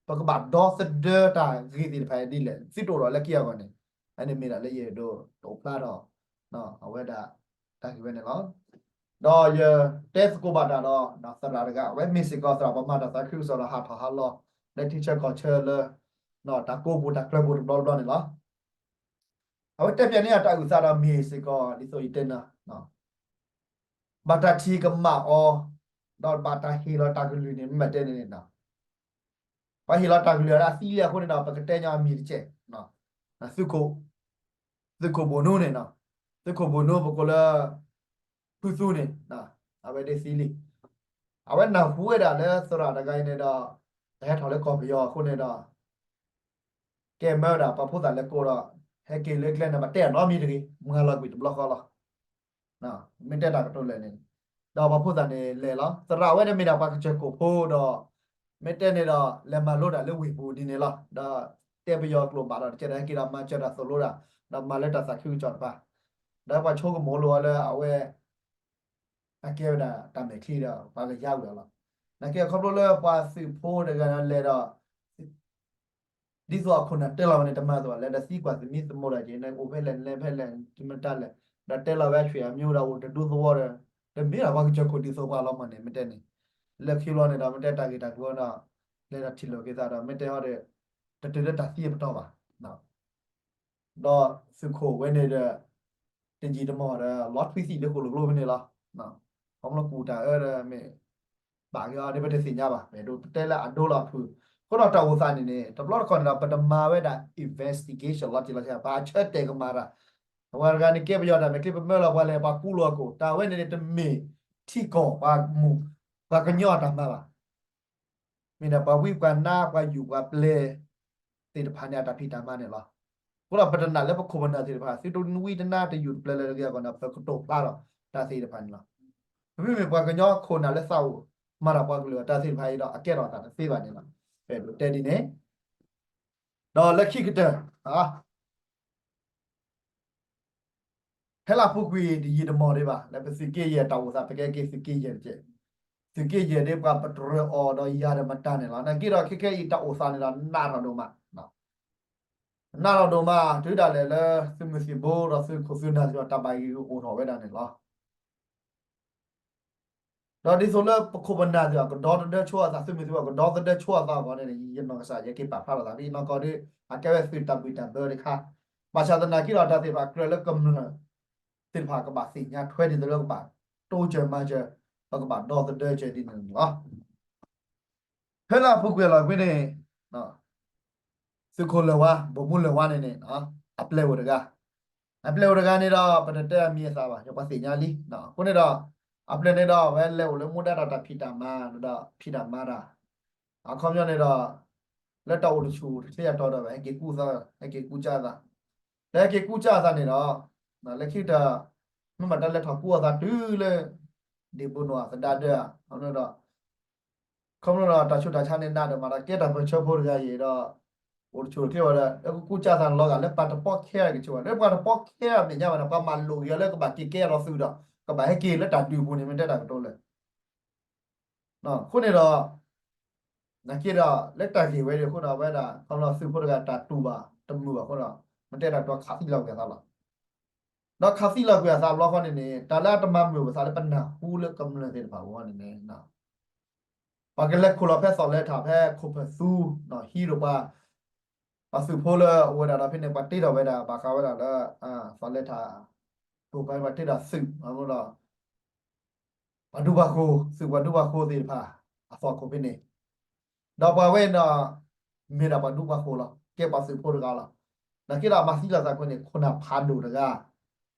ပကဘၣ်ဒီသဒၢတၢ်ဂ့ၢ်သ့ၣ်တဖၣ်ဒ်လဲၣ် သုတအိၣ်ဒီးလၢခံအဂီၢ်န့ၣ်, အန့ၣ်မ့ၢ်ဒၣ်လၢယအဲၣ်ဒိးတအိၣ်ဖျါထီၣ် အဝဲဒၣ် တၢ်ဂ့ၢ်ဝဲန့ၣ်လီၤ. ဒီးယတဲသကိးဘၣ်တၢ်ဒီး သရၣ်တဂၤ အဝဲမ့ၢ်စ့ၢ်ကီးသရၣ်ပှၤမၤတၢ်သးခုကစီၣ်ဒီးဟးထီၣ်ဟးလီၤ လၢထံဆၢကီၢ်ဆၢလၢ တၢ်ကိးပူၤတၢ်ကျၢၤပူၤတဘျီတဘျီန့ၣ်လီၤ. အဝဲတဲဖျါန့ၢ်အတၢ်အုၣ်သးဒီးမ့ၢ်စ့ၢ်ကီး ဒ်သိးယတဲနၤ ဘၣ်တၢ်ထံၣ်ကမၣ်အီၤ ဒီးဘၣ်တၢ်ဟ့ၣ်လီၤတၢ်ကလုၢ်န့ၣ် မ့ၢ်တဲန့ၣ်န့ၣ် ပှၤဟ့ၣ်လီၤတၢ်ကလုၢ်အသံလံအဃိန့ၣ်ဒီး ပကတဲညီအမံၤတကဲး သုးခိၣ်ဘိၣ်နူန့ၣ် သုးခိၣ်ဘိၣ်နူ ပကိးလၢ ဖုသူန့ၣ် အဝဲဒၣ်သံလံ. အဝဲနၢ်ဟူဝဲဒၣ်လၢသရၣ်တဂၤအံၤန့ၣ်ဒီး တဟဲထီၣ်လၢကီၢ်ပယီၤအဃိန့ၣ်ဒီး ကဲမၢဝဲဒၣ်ပှၤဖိသၣ်လဲၤကိးဒီး ဟဲက့ၤလၢကျဲန့ၣ် ပတဲအနီတမံၤတဂ့ၤ မုၢ်ဂၤလီၤကွံာ်တဘျီဃီလီၤ. မ့ၢ်တဲတၢ်ကတိၤလဲၣ်န့ၣ် ဒီးပှၤဖိသၣ်န့ၣ်လဲၤလီၤ. သရၣ်ဝဲန့ၣ်မ့ၢ်ဒၣ်ပှၤကစၢၢ်ခိၣ်ဖိဒီး မ့ၢ်တဲန့ၣ်ဒီး လဲၤမၤလိတၢ်လၢဝ့ၢ်ပူၤဒ်န့ၣ်လီၤ. ဒီးတဲပယီၤကျိာ်ဘၣ်ဒီး တကဲဒီးဟဲက့ၤဒီးမၤစၢၤတၢ်သိၣ်လိတၢ် ဒီးမၤလၢတၢ်သးခုကစီၣ်တဖၣ် ဒီးပှၤဆိကမိၣ်လိာ်အီၤလၢအဝဲ အကဲဝဲဒၣ်တၢ်မဲာ်ချံဒီး ပှၤကယါဝဲအီၤလီၤ. နာ်က့အခီဖျိလၢပှၤသုးဖိတဂၤန့ၣ်လဲၤဒီး ဒ်သိးအခိၣ်နၢ်တဲလီၤဝဲန့ၣ် တမၤအသိးဘၣ် လဲၤဒီးသံကွၢ်သမံသမိးတၢ်က့ၤ နအိၣ်ဖဲလဲၣ် နလဲၤဖဲလဲၣ် မတၤလဲၣ် ဒီးတဲလီၤဝဲအဆွေအမျိုးဒီးအိၣ်တဒူသဝီဒီး တမ့ၢ်လၢပှၤကစၢၢ်ခိၣ်ဒ်သိးပှၤလီၤမၢ်န့ၣ် မ့ၢ်တဲန့ၣ် လၢခံဘျီန့ၣ်ဒီး မ့ၢ်တဲတၢ်ဂ့ၢ်တၢ်ကျိၤဒီး လဲၤဒီးထံၣ်လိာ်က့ၤသးဒီး မ့ၢ်တဲဟီဒီး တတုၤလၢတၢ်သံအပတီၢ်ဘၣ်. ဒီးသုးခိၣ်ဝဲန့ၣ်ဒီး တယံာ်တမီၢ်ဒီး လီၤထွံသံၣ်လၢဃိၣ်လိာ်ကျိဖဲန့ၣ်လီၤ. ခီဖျိကူၣ်တၢ်အၢဒီးမ့ၢ် ဘၣ်က့ၤအီၤဒ်ပတသ့ၣ်ညါဘၣ်, ပအဲၣ်ဒိးပတဲလၢအဒိလီၤဖုး. အဃိဒီးတၢ်အိၣ်သးန့ၣ်န့ၣ် တဘျီတခီၣ်န့ၣ်ဒီး ပတမၤဝဲဒၣ် investigation လီၤတံၢ်လီၤဆဲး ပှၤဆၢတဲာ်ကမၣ်တၢ်, ပှၤတဂၤန့ၣ်ကဲပယီၤတၢ် မ့ၢ်ချ့ပမၢလီၤပှၤလဲၤ ပှၤကူလီၤအကိာ် တၢ်ဝဲန့ၣ်န့ၣ် တမ့ၢ်ထံကီၢ်ပှၤမူ ပှၤကညီအတၢ်မၤဘၣ်. မ့ၢ်ဒၣ်ပှၤဝံပှၤနါ ပှၤယူၢ်ပှၤပျဲၢ်သ့ၣ်တဖၣ်န့ၣ် အတၢ်ဖံးတၢ်မၤန့ၣ်လီၤ. အဃိဒီးပတနာ်လၢပခိၣ်ပနၢ်သ့ၣ်တဖၣ် သုတဝံတနါတယူၢ်တပျဲၢ်လၢတဂ့ၤအဂီၢ်န့ၣ် ပကတိၤဖျါထီၣ်တၢ်သ့ၣ်တဖၣ်န့ၣ်လီၤ. ပမ့မ့ၢ်ပှၤကညီခိၣ်နၢ်လၢသးအိၣ် မၤတၢ်ပှၤကလုာ်အတၢ်သ့ၣ်တဖၣ်အံၤဒီး အကဲထီၣ်အသးတသ့ဘၣ်န့ၣ်လီၤ. ပအဲၣ်ဒိးတဲဒ်န့ၣ် ဒီးလၢခံကတၢၢ် ဖဲလၢပူၤကွံာ်တယံာ်တမီၢ်ဒံးဘၣ် လၢပသုးက့ယဲၢ်တၢ်အိၣ်သး ပကဲက့ၤသုးက့ယဲၢ်တက့ၢ်. သုးက့ယဲၢ်ဒ်ပှၤပတြၢၤအီၤဒီးယၤဒီးမတၤန့ၣ်လီၤ. နာ်က့ဒီးခဲခဲအံၤတၢ်အိၣ်သးန့ၣ်ဒီးနးထီၣ်ဒိၣ်မး, နးထီၣ်ဒိၣ်မး တုၤဒၣ်လဲာ်လၢ သုးမုၢ်သံၣ်ဘိဒီးသုးခိၣ်သုးနၢ်သ့ၣ်တဖၣ် တၢ်ဘၣ်ဂံၢ်ဂုာ်အိၣ်ထီၣ်ဝဲဒၣ်န့ၣ်လီၤ. ဒီးဒ်သိးလၢပခိၣ်ပနၢ်သ့ၣ်တဖၣ် ကဒီသဒၢဆိအသး သုးမုၢ်သံၣ်ဘိကဒီသဒၢဆိအသးအဂီၢ်န့ၣ် ယနီၢ်ကစၢ်ယက့ၤပာ်ဖျါထီၣ်သး ဖဲယနီၢ်ကီၢ်ဒီး အကဲဝဲသုးတၢ်ဘံၣ်တၢ်ဘၢတခါ, ဘၣ်ဆၣ်သနာ်က့ဒီးတၢ်သ့ၣ်တဖၣ်ကြၢးလၢကမျၢၢ်သ့ၣ်တဖၣ်ကဘၣ်သ့ၣ်ညါထွဲဒ်သိးလၢကဘၣ်တိစၢၤမၤစၢၤ ပကဘၣ်ဒီသဒၢစၢၤဒ်န့ၣ်လီၤ. ဖဲလၢအပူၤကွံာ်လီၤကွံာ်န့ၣ် သုးခိၣ်လၢၢ်ဝါ ဗိုလ်မှူးလၢၢ်ဝါန့ၣ်န့ၣ် အပျဲၢ်အိၣ်တဂၤ, အပျဲၢ်အိၣ်တဂၤန့ၣ်ဒီး ပတတဲအမံၤအသၣ်ဘၣ် ယပှၤသ့ၣ်ညါလံ. အဃိန့ၣ်ဒီး အပျဲၢ်န့ၣ်ဒီး အဝဲလဲၤအိၣ်လၢမူဒါဒီးတၢ်ဖံးတၢ်မၤ ဒီးဖံးတၢ်မၤတၢ် အခီပညီန့ၣ်ဒီး လၢတၢ်အိၣ်တဆူၣ်တချ့အတီၤဒီး ဟဲက့ၤကူအသး ဟဲက့ၤကူစၢ်အသး, လၢဟဲက့ၤကူစၢ်အသးန့ၣ်ဒီး လၢခံကတၢၢ် မ့ၢ်မတၤလဲၤထီၣ်ကူအသးတုၤလၢ ဒ့ၣ်ဘိနိၣ်အသဒါဒၢဧါ, ခီဖျိဒီး ခီဖျိဒီးတၢ်ဆူးတၢ်ဆါန့ၣ်နးဒီးမၤတၢ်ကဲတၢ်ပၢၢ်ဆၢဖိတဂၤအံၤဒီး အိၣ်တဆူၣ်တချ့ဝဲဒီး လၢကကူစၢ်သးန့ၣ်လီၤဂာ် လၢပှၤတပီၢ်ခဲအံၤကဆူၣ်ဝဲ လၢပှၤတပီၢ်ခဲအံၤမဲာ်ညါဝဲန့ၣ် ပှၤမၤလိာ်က့ၤအီၤလၢကဘၣ်က့ၤကဲထီၣ်သုးဒီး ကဘၣ်ဟဲက့ၤလၢတၢ်ဒုးအပူၤန့ၣ် မ့ၢ်တဲတၢ်ကတိၤလၢ အဃိန့ၣ်ဒီး နာ်က့ဒီး လၢတၢ်ဂ့ၢ်ဝဲဒၣ်အဃိဒီး အဝဲဒၣ် ခီဖျိသုးဖိတဂၤတၢ်တူၢ်ဘၣ်တမုာ်ဘၣ်အဃိဒီး မ့ၢ်တဲတၢ်ကတိၤခးသံလီၤကွံာ်အသးလီၤ. ဒီးခးသံလီၤကွံာ်အသးဘျီဃီန့ၣ်န့ၣ် တၢ်လၢအတမၤမုာ်ပသးလၢပနၢ်ဟူလၢကမျၢၢ်သ့ၣ်တဖၣ်အဂီၢ်န့ၣ်န့ၣ် ပှၤကလဲၤခိၣ်လီၤဖဲသီၣ်လဲၤထၣ်ဖဲခိၣ်ဖၢၣ်သူ ဟံးဒီးပှၤ ပှၤသုးဖိလၢအအိၣ်ဝဲဒၣ်ဒီးဖဲန့ၣ် ပှၤတ့ထီၣ်ဝဲဒၣ် ဘၣ်ဃးဝဲဒၣ်လၢ သီၣ်လဲၤထၣ် ပှၤတ့ထီၣ်သုး ဒီး ပှၤဒူပှၤဃိၤ သုးပှၤဒူပှၤဃိၤသ့ၣ်တဖၣ် အသီၣ်ခိၣ်ဖဲန့ၣ် ဒီးပှၤဝဲန့ၣ်ဒီး မ့ၢ်ဒၣ်ပှၤဒူပှၤဃိၤလီၤ ကဲပှၤသုးဖိတဂၤလီၤ. နာ်က့ဒီးမၤသံလီၤသးခွဲးန့ၣ် ခိၣ်နၢ်ဖးဒိၣ်တဂၤ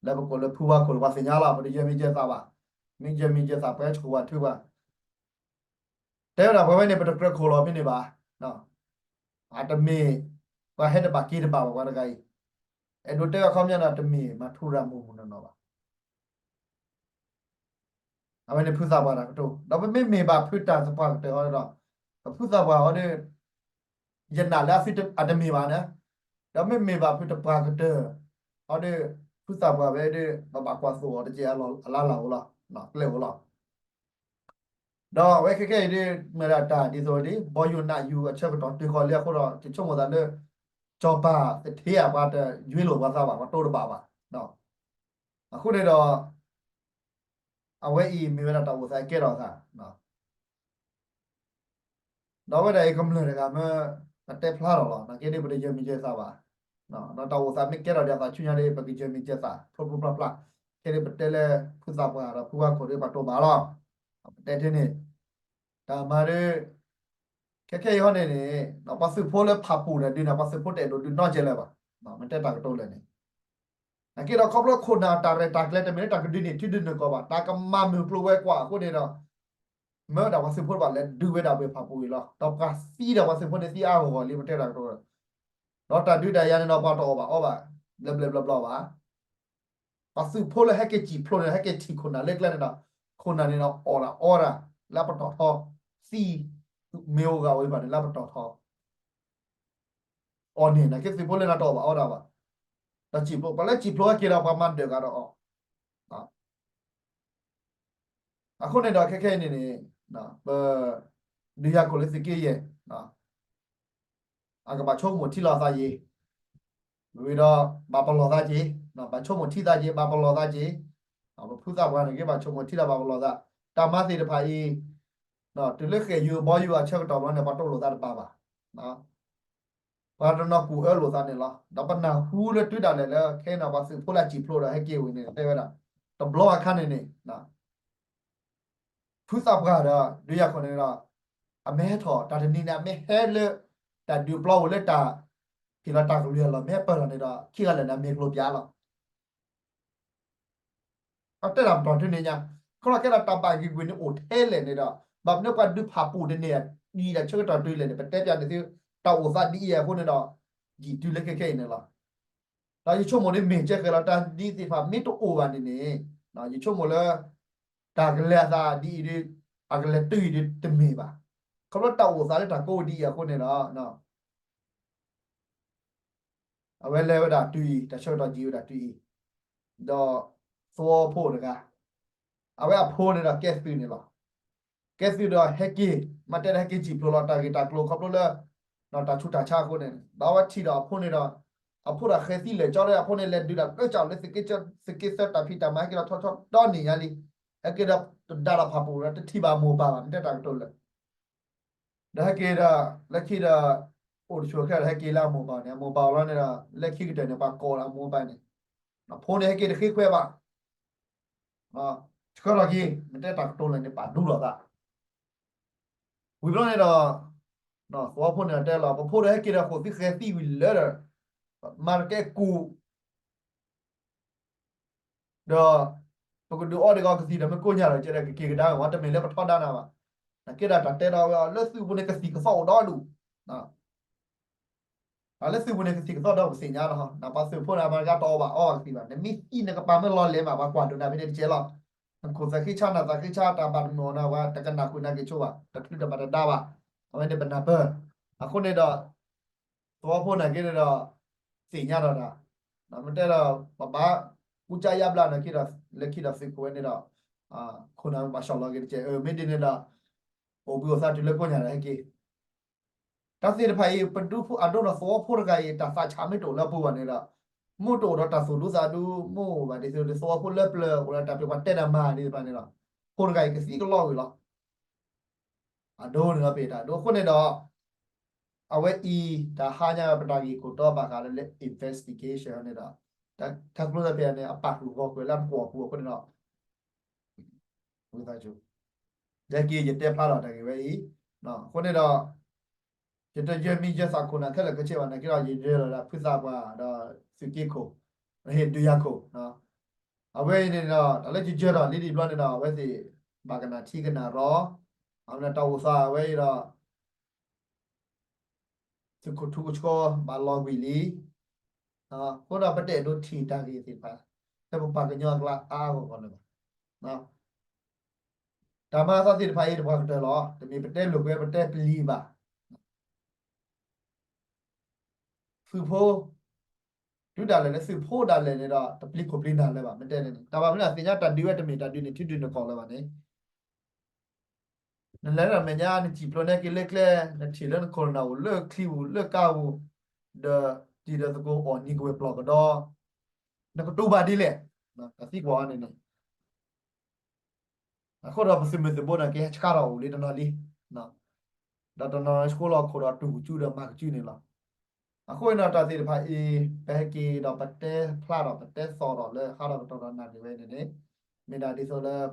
လၢပကိးလၢဖုဝါခိၣ်လၢပှၤသ့ၣ်ညါလီၤ ပတယၢၤမံၤယၢၤသးဘၣ်. မ့ၢ်ယၢၤမံၤယၢၤသး ပှၤဟဲဆှိၣ်ပှၤထုပှၤ တဲဝဲဒၣ်ပှၤဝဲန့ၣ် ပတကြၢးခိၣ်လီၤဖဲန့ၣ်ဘၣ်. အတမ့ၢ် ပှၤဟဲတဘၣ်က့ၤတဘၣ်ဘၣ်ပှၤတဂၤအံၤ အဲၣ်ဒိးတဲအခီပညီဒီး တမ့ၢ်မၤထူရၤမုၢ်မုၢ်နီၢ်နီၢ်ဘၣ်. အဝဲန့ၣ်ဖုသးပှၢ်တၢ်ကတိၤ ဒီးပမ့မ့ၢ်ဘၣ်ဖုတၢ်သပှၢ်ကတၢၢ်အီၤဒီး ပဖုသးပှၢ်အီၤဒီး ယနာ်လၢအသုတမ့ၢ်ဘၣ်န့ၣ် ဒီးမ့မ့ၢ်ဘၣ်ဖုတပှၢ်ကတၢၢ်အီၤဒီး ဖုသးပှၢ်ဝဲဒီး ပဘၣ်ကွၢ်သိၣ်အီၤတက့ၢ်အလါလၢ်ဧိၤလီၤ ကျဲဧိၤလီၤ. ဒီးအဝဲခဲခဲအံၤဒ်မ့ၢ်ဒၣ်တၢ်ဒ်သိးဒ် ဘီယူၤနးယူၤအဆၢကတီၢ်တုၤဃီၤလံအဃိဒီး ယဆိကမိၣ်သးလၢ စီၤပၤသထ့အပှၤတယွ့လိာ်ပှၤသးဘၣ် ပှၤတိၢ်တဘၣ်ဘၣ်. အဃိန့ၣ်ဒီး အဝဲအံၤမ့ၢ်ဝဲဒၣ်တၢ်အိၣ်သးကဲထီၣ်သး ဒီးအဝဲဒၣ်အံၤကမျၢၢ်တဂၤမ့ၢ် အတဲဖျါထီၣ်လီၤ နာ်က့ဒ်ပတယၢၤမံၤယၢၤသးဘၣ်. ဒီးတၢ်အိၣ်သးမ့ၢ်ကဲထီၣ်ဒ်အသးဆူညါဒ် ပကယၢၤမံၤယၢၤသး ဖျိဖျိဖျါဖျါ ခဲဒ်ပတဲလၢ ဖုသးပှၢ်ဒီးဖုဝါခိၣ်ဒ်ပှၤတိၢ်ဘၣ်လီၤ. ပတဲထဲန့ၣ် တၢ်မၤဒ် ခဲခဲအံၤဟီန့ၣ်န့ၣ် ပှၤသုးဖိလၢဖးပူၤန့ၣ်ဒုးန့ၣ် ပှၤသုးဖိတအဲၣ်ဒိးဒုးနီတစဲးလၢၤဘၣ်. မ့ၢ်တဲတၢ်ကတိၤလၢာ်န့ၣ် နာ်က့ဒီးခီဖျိခိၣ်နၢ်တၢ်ရဲၣ်တၢ်ကျဲၤတမ့ၢ်လၢတၢ်ကဒုးန့ၢ်ထံဒုးန့ၢ်ကီၢ်ဘၣ် တၢ်ကမၤမုၢ်ကျိၤဝဲၤကွာ်အဃိန့ၣ်ဒီး မ့ၢ်ဝဲဒၣ်ပှၤသုးဖိတဖၣ်လဲၤဒုးဝဲဒၣ်ဝ့ၢ်ဖးပူၤအံၤလီၤ. ဒီးပှၤသံဒီးပှၤသုးဖိန့ၣ်သံအါဂီၢ်ဂီၢ်လံ မ့ၢ်တဲတၢ်ကတိၤလၢာ် ဒီးတၢ်ဒုးတၢ်ယၤန့ၣ်ဒီးပှၤတအီၣ်ဘၣ်အီဘၣ် ဘျဲၣ်ဘျဲၣ်ဘျီဘျီဘၣ်. ပှၤသုးဖိလၢဟဲက့ၤစံၣ်ဖျိန့ၣ် ဟဲက့ၤထံၣ်ခိၣ်နၢ်လၢကျဲန့ၣ်ဒီး ခိၣ်နၢ်န့ၣ်ဒီးအီၣ်ဒၣ်အီဒၣ် လၢပတီၢ်ထီ သံ မ့ၢ်အိၣ်ဂၤအိၣ်ဘၣ်န့ၣ် လၢပတီၢ်ထီ အီၣ်န့ၣ် နာ်က့သုးဖိလၢနၤတအီၣ်ဘၣ်အီဒၣ်ဘၣ်. ဒီးစံၣ်ဖျိ ပှၤလၢစံၣ်ဖျိဟဲက့ၤဒီးပှၤမၤဒၢၣ်ဂၤဒီးအီၣ် အဃိန့ၣ်ဒီးခဲခဲအံၤန့ၣ်န့ၣ် ပ ဒုးယၤခိၣ်လၢသုးက့ယဲၢ် အကဘၣ်ဆိကမိၣ်ထံလီၤသးက့ၤ ဝံၤဒီး ဘၣ်ပလီၢ်သးက့ၤ ဘၣ်ဆိကမိၣ်ထံသးက့ၤ ဘၣ်ပလီၢ်သးက့ၤ ပဖုသးပှၢ်န့ၣ်က့ၤ ဘၣ်ဆိကမိၣ်ထံလီၤ ဘၣ်ပလီၢ်သး တၢ်မၤသ့ၣ်တဖၣ်အံၤ တုၤလၢဃဲၣ်ယုၢ်ဘီယုၢ်အဆၢကတီၢ်ဘျီန့ၣ် ပှၤတအိၣ်လိာ်သးတဘၣ်ဘၣ်. ပှၤတနီၤကူၣ်အၢလိာ်သးန့ၣ်လီၤ. ဒီးပနၢ်ဟူလၢတုၤဒၣ်လဲာ်လၢ ခဲအံၤန့ၣ် ပှၤသုးဖိလၢအစံၣ်ဖျိးဒီးဟဲက့ၤဝံၤန့ၣ် တဲဝဲဒၣ် တဘျီအခါန့ၣ်န့ၣ် ဖုသးပှၢ်ဒီး ဒုးယၤခိၣ်န့ၣ်ဒီး အမ့ၢ်ဟဲထီၣ် တၢ်တနံၤန့ၣ် အမ့ၢ်ဟဲလၢ တၢ်ဒုးပျီဝံၤလၢတၢ် ဖံးလီၤတၢ်ကလုၢ်အလီၢ် မ့ၢ်ဟဲပၢၢ်ထီၣ်န့ၣ်ဒီး ခံဂၤလၢာ်န့ၣ် အမ့ၢ်ကျိၤပၠးလီၤ. အတဲတၢ်ပတီၢ်တုၤန့ၣ်ညါ, ခီလီၤကဲဒီးတၢ်ဘၣ်ဂ့ၢ်ကွံာ်န့ၣ်အိၣ်ထဲလဲၣ်န့ၣ်ဒီး ဘၣ်မနုၤပှၤဒုးဖးပူၤတန့ၢ် ဒ်အံၤဒီးဆၢကတီၢ်တုၤလဲၣ်န့ၣ် ပတဲပၠးန့ၣ်သု တၢ်အိၣ်သးဒ်အံၤအဃိန့ၣ်ဒီး ယံာ်တုၤလၢခဲခဲအံၤန့ၣ်လီၤ. ဒီးယဆိကမိၣ်ဒ်မ့ၢ်ကဲဃဲၤလီၤ တၢ်ဒ်သ့ၣ်တဖၣ်မ့ၢ်တအိၣ်ဘၣ်န့ၣ်န့ၣ် ယဆိကမိၣ်လၢ တၢ်ကလဲၤအသးဒ်အံၤဒီး အကလဲၤတုၤအံၤဒီးတမ့ၢ်ဘၣ်. ခီဖျိတၢ်အိၣ်သးလၢတၢ်ကိးဒ်အံၤအဃိန့ၣ်ဒီး အဝဲလဲၤဝဲဒၣ်တုၤအံၤ တၢ်ဆၢကတီၢ်ယံာ်ဝဲဒၣ်တုၤအံၤ, ဒီးသဝီဖိတဂၤ, အဝဲအဖိန့ၣ်ဒီးကဲသုးန့ၣ်လီၤ. ကဲသုးဒီးဟဲက့ၤ, မ့ၢ်တဲဒီးဟဲက့ၤစံၣ်ဖျိးလီၤတၢ်ဂ့ၢ်တၢ်ကျိၤခီဖျိလၢ တၢ်ဆူးတၢ်ဆါအဃိန့ၣ်, ဒီးအဝဲထံၣ်ဒီးအဖိန့ၣ်ဒီး အဖိဒီးဃဲၤသံလၢာ်ကၠီဒီး အဖိန့ၣ်လဲၤဒုးဒၣ်လၢကၠီလၢ သုးက့သၢတၢ်ဖံးတၢ်မၤ ဟဲက့ၤဒီးထီထီဒီနံၣ်ညါလံ, ဟဲက့ၤဒီးတဒါဒီးဖးပူၤဒီး တထံၣ်ဘၣ်မိၢ်ပၢ်ဘၣ် မ့ၢ်တဲတၢ်ကတိၤလၢ ဒီးဟဲက့ၤဒီး လၢခံဒီး အိၣ်တဆူၣ်ခဲဒီး ဟဲက့ၤလၢအမိၢ်ပၢ်န့ၣ်, အမိၢ်ပၢ်အီၤလီၤန့ၣ်ဒီး လၢခံကတၢၢ်န့ၣ် ပှၤကိးဒီးအမိၢ်ပၢ်န့ၣ်, အဖိန့ၣ်ဟဲက့ၤတဃ့ခွဲးဘၣ်, ဆှၢလီၤက့ၤ မ့ၢ်တဲတၢ်ကတိၤလၢာ်န့ၣ် ပာ်ဒူလီၤသး ဝံၤဘျီန့ၣ်ဒီး သဝီဖိန့ၣ်တဲလီၤ ပဖိဒီးဟဲက့ၤဒီးဃိာ်သံဃဲၤသံဝံၤလၢဒီး မၤတကဲကူၣ် ဒီး ပကဒုးအီၣ်ဒံးကီကသံၣ်ဒီးမ့ၢ်ကိၢ်ညါဒီး ကဲဒီးကက့ၤကဒါဝဲ တမ့ၢ်လၢပထီဒါနၤဘၣ်. နကဲဒၣ်တၢ်တဲဒီးဝဲအီၤ လၢသုးပူၤန့ၣ်ကသံၣ်ကသီၣ်အိၣ်ဒီဒူၣ်, လၢသုးပူၤန့ၣ်ကသံၣ်ကသီၣ်ဒီးပသ့ၣ်ညါလီၤ. နပှၤသုးဖိန့ၣ် မၤတဂၤတအီၣ်ဘၣ်အီဘၣ်ကသံၣ်ဘၣ်. နမ့ၢ်သံန့ၣ်ကပာ်မ့ၢ်လီၤလဲၤမး ပှၤကွၢ်ဒိးနၤဖဲန့ၣ်တကဲလီၤ. နခိၣ်သးဃ့ဆါ နသးဃ့ဆါ တၢ်ဘၣ်တမုာ်အီၤနၤ ပှၤတကနၣ်ဃုာ်နၤက့ၤဆိဘၣ်, တချုးတဘၣ်တဒါဘၣ်. အဝဲန့ၣ်ပနၢ်ပၢၢ်. အဃိန့ၣ်ဒီး သဝီဖိနာ်က့န့ၣ်ဒီး သ့ၣ်ညါဒီးတၢ်, မ့ၢ်တဲဒီး ပဘၣ် ကူစါယါဘျါနာ်က့ဒီး လၢခံဒီးသုးခိၣ်ဝဲန့ၣ်ဒီး ခိၣ်နၢ်ဘၣ်ဆီၣ်လီၤက့ၤတကဲ, မ့ၢ်ဒ်န့ၣ်ဒီး အိၣ်ဘှံးအိၣ်သါတုၤလၢကိးညါဒီးဟဲက့ၤ တၢ်သ့ၣ်တဖၣ်အံၤ ပဒူဖိအဒိဒီးသဝီဖိတဂၤအံၤ တၢ်သးဆးမ့ၢ်တအိၣ်လၢအပူၤဘၣ်န့ၣ်ဒီး မ့ၢ်တအိၣ်ဒီးတၢ်သူၣ်ဒူသးဒူ မ့ၢ်အိၣ်ဘၣ်ဒ်သိးဒီးသဝီဖိလၢပျၢၤ အိၣ်ဒီးတၢ်ပျံၤပှၤတဲတၢ်မၤဒ်တဖၣ်န့ၣ်ဒီး ဖိတဂၤအံၤကသံကလီဝံၤလီၤ. အဒိန့ၣ်လီၤပတၢ်ဒိအဃိန့ၣ်ဒီး အဝဲအံၤ တၢ်ဟါညါပတၢ်ဂ့ၢ်ခိၣ်တီဘၣ်ဃးလၢ လၢ investigation န့ၣ်ဒီး တၢ်ကျိသဖဲန့ၣ် အပာ်ဃုာ်ဂီၤကွဲးလၢတကွီၢ်ပူၤအဃိန့ၣ်ဒီး ဝံသးစူၤ လၢက့ယတဲဖျါလီၤတၢ်ဂ့ၢ်ဝဲအံၤ, အဃိန့ၣ်ဒီး ယတယၢမံယၢသးခိၣ်နၢ်ခဲလၢာ်ခဲဆ့ဘၣ်နာ်က့ဒီး ယယၢလီၤဒၣ်ဖုသးပှၢ်ဒီးသုးက့ခိၣ်, ဟ့ၣ်ဒုးယၤခိၣ်, အဝဲအံၤန့ၣ်ဒီး တၢ်လၢယယၢဒီးလံဒံးဘျီန့ၣ်ဒီး အဝဲသ့ၣ် ဘၣ်ကနၣ်ထံကနၣ်ရီ, အဝဲန့ၣ်တၢ်အိၣ်သးအဝဲအံၤဒီး သုးခိၣ်ထူကဆှီဘၣ်လီၤကွံာ်လံ, အဃိဒီးပတအဲၣ်ဒိးထံၣ်တၢ်ဂ့ၢ်သ့ၣ်တဖၣ် လၢပပှၤကညီအကျါအါအါဂီၢ်ဂီၢ်လၢၤဘၣ်. တၢ်မၤအသးသ့ၣ်တဖၣ်အံၤတပှၤကတၢၢ်လီၤ. တမ့ၢ်ပတဲလိာ်ကွဲ ပတဲပျံၤဘၣ်. သုးဖိ တုၤဒၣ်လဲာ်လၢသုးဖိဒၣ်လဲာ်န့ၣ်ဒီး တပျံၤခိၣ်ပျံၤနၢ်လၢၤဘၣ်. မ့ၢ်တဲန့ၣ်န့ၣ် တၢ်ဘၣ်မနုၤသ့ၣ်ညါတၢ်ဒုးဝဲတမ့ၢ်တၢ်ဒုးန့ၣ် ထံဒုးနကီၢ်လၢၤဘၣ်န့ၣ် နလဲၤဒီးမဲာ်ညါ နစံၣ်ဖျိးန့ၢ်က့ၤလၢကျဲ နထံၣ်လၢနခိၣ်နၢ်အိၣ်လၢချံပူၤလၢကါပူၤ ဒီးတံၤဒီးသကိးအီၣ်နံၤကဝဲၤပျီၢ်ကဒီး နကတူၢ်ဘၣ်ဒ်လဲၣ်. တၢ်သံကွၢ်အီၤန့ၣ်န့ၣ် အဃိဒီးပသုးမုၢ်သံၣ်ဘိန့ၣ် ကဟဲဆှၢထီၣ်အိၣ်လံတနီၤလံ. ဒီးတနီၤဆှိလီၤခိၣ်ဒီးတူၢ်ကူၣ်ကူၣ်ဒီးမၤကူၣ်ကူၣ်န့ၣ်လီၤ. အဃိန့ၣ်ဒီးတၢ်သ့ၣ်တဖၣ်အံၤ ပဟဲက့ၤဒီးပတဲဖျါဒီးပတဲသီၣ်ဒီးလၢဟးဒီးကတီၢ်ဒီးနၢ်ဒံးဝဲန့ၣ်န့ၣ် မ့ၢ်ဒၣ်ဒ်သိးလၢပ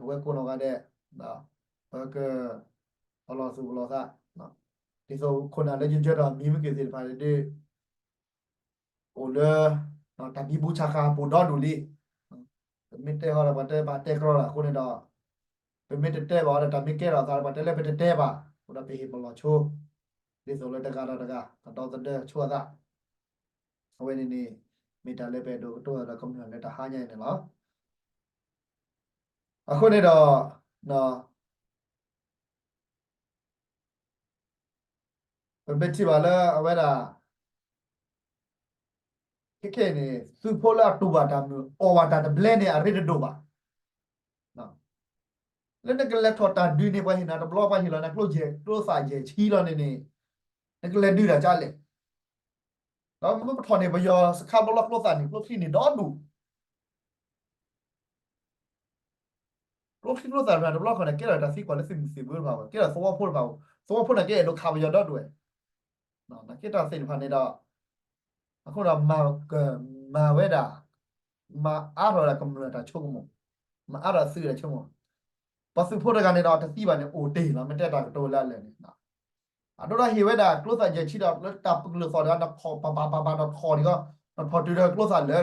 ဝဲကိးနီၢ်ဂၤဒဲး ဒီး ပက ပလီၢ်သူၣ်ပလီၢ်သး ဒ်သိးခိၣ်နၢ်လၢယယၢဒီးမံမ့ၢ်က့ၤသ့ၣ်တဖၣ်ဒ် အိၣ်လၢ တၢ်ဘံဘူဆးဃၤပူၤဒီဒူၣ်လံ. ပမ့ၢ်တဲဟီဒီးပှၤတဲဘၣ်တဲကြီလီၤအဃိန့ၣ်ဒီး ပမ့ၢ်တတဲဘၣ်အီၤဒီးတၢ်မ့ၢ်ကဲထီၣ်အသးဒီးပှၤတဲလၢပတတဲဘၣ်, အဃိဒီးပဟ့ၣ်ပလီၢ်ဆိ ဒ်သိးလၢတဂၤဒီးတဂၤ ကဒီသဒၢဆိအသး. အဝဲန့ၣ်န့ၣ် မ့ၢ်တၢ်လၢပအဲၣ်ဒိးကတိၤဒီးကမျၢၢ်လၢတၢ်ဟါညါအံၤန့ၣ်လီၤ. အဃိန့ၣ်ဒီး ပမ့ၢ်ထံၣ်ဘၣ်လၢအဝဲဒၣ် ခဲခဲအံၤန့ၣ် သုးဖိလၢအတူၢ်ဘၣ်တၢ်မုာ် အီၣ်ဘၣ်တၢ်တဘျဲန့ၣ် အရ့တဒိၣ်ဘၣ်. လၢနကလဲၤထီၣ်တၢ်ဒုးန့ၣ် ပှၤဟ့ၣ်နၤတဘျီ ပှၤဟ့ၣ်လီၤနၤကျိၣ်စဲၣ် ကျိသၣ်ယဲၢ်ဆံလီၤန့ၣ်န့ၣ် နကလဲၤဒုးတၢ်ကလဲၣ်. ဒီးမ့ၢ်ပထီၣ်န့ၣ် ပယီၤစခါဘျီလီၤကျိသၣ်န့ၣ် ကျိချံန့ၣ်ဒီဒူၣ်. ကျိချံကျိသၣ်တဖၣ်န့ၣ် တဘျီခီန့ၣ် ကဲထီၣ်တၢ်သံကွၢ်လၢသုးမုၢ်သံၣ်ဘိတဖၣ်ဝဲ ကဲထီၣ်သဝီဖိတဖၣ်ဝဲ သဝီဖိန့ၣ်ကဲအဲၣ်ဒိးခးပယီၤဒီဒူၣ်ဝဲ နာ်က့တၢ်သ့ၣ်တဖၣ်န့ၣ်ဒီး အဃိဒီးမၤကမၤဝဲဒၣ် မၤအါထီၣ်ဝဲဒၣ်ကမျၢၢ်တၢ်ဆိကမိၣ် မၤအါထီၣ်သုးတၢ်ဆိကမိၣ် ပှၤသုးဖိတဂၤန့ၣ်ဒီးတသံဘၣ်န့ၣ်အိၣ်တ့ၢ်လီၤ မ့ၢ်တဲတၢ်ကတိၤလၢအလၢာ်န့ၣ် အဒိဒီးဟ့ၣ်ဝဲဒၣ်ကျိသၣ်ယဲၢ်ဆံဒီးလၢတၢ်ပကလုာ်သီၣ်တဂၤ နထီၣ်ပၤပၤပၤပၤနထီၣ်ဒံးဂီၢ် နထီၣ်တုၤဒီးကျိသၣ်လၢာ်ဒီး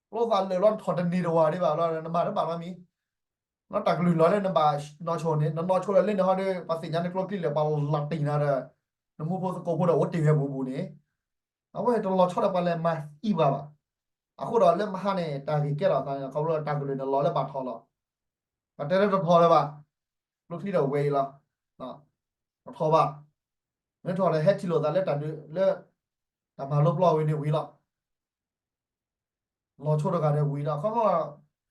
ကျိသၣ်လၢာ်လီၤ နထီၣ်တန့ၢ်တဝၢ်ဒံးဘၣ်လီၤ နမၤတဘၣ်လီၤမံၤ လီၤတၢ်ကလုၢ်လီၤလၢနဘၣ်နီၢ်ဆိန့ၣ် နနီၢ်ဆိဒီးလၢန့ၣ်ဟီဒီး ပှၤသ့ၣ်ညါန့ၣ်ကျိချံလၢာ် ပှၤလီၤတံၢ်နၤဒီး နမူဖိသကိးဖိဒီးအိၣ်တ့ၢ်ဝဲပူၤပူၤန့ၣ် အဝဲတလီၤဆီဒီးပှၤလဲၤမၤသံဘၣ်ဘၣ်. အဃိဒီးလၢမဟါန့ၣ် တၢ်ဂ့ၢ်ကဲထီၣ်သးန့ၣ် ခီဖျိတၢ်ကလုၢ်န့ၣ်လီၤလၢဘၣ်ထီၣ်လီၤ. ပှၤတဲလၢတထီၣ်လၢၤဘၣ်. ကျိချံဒီးဝဲအံၤလီၤ. တထီၣ်ဘၣ်. မ့ၢ်ထီၣ်ဒီးဟဲထံၣ်လိာ်သးလၢတၢ်ဒုးလၢ တၢ်မၤလိပျီဝံၤန့ၣ်ဝံၤလီၤ. လီၤဆီတဂၤဒီးဝံၤဒီး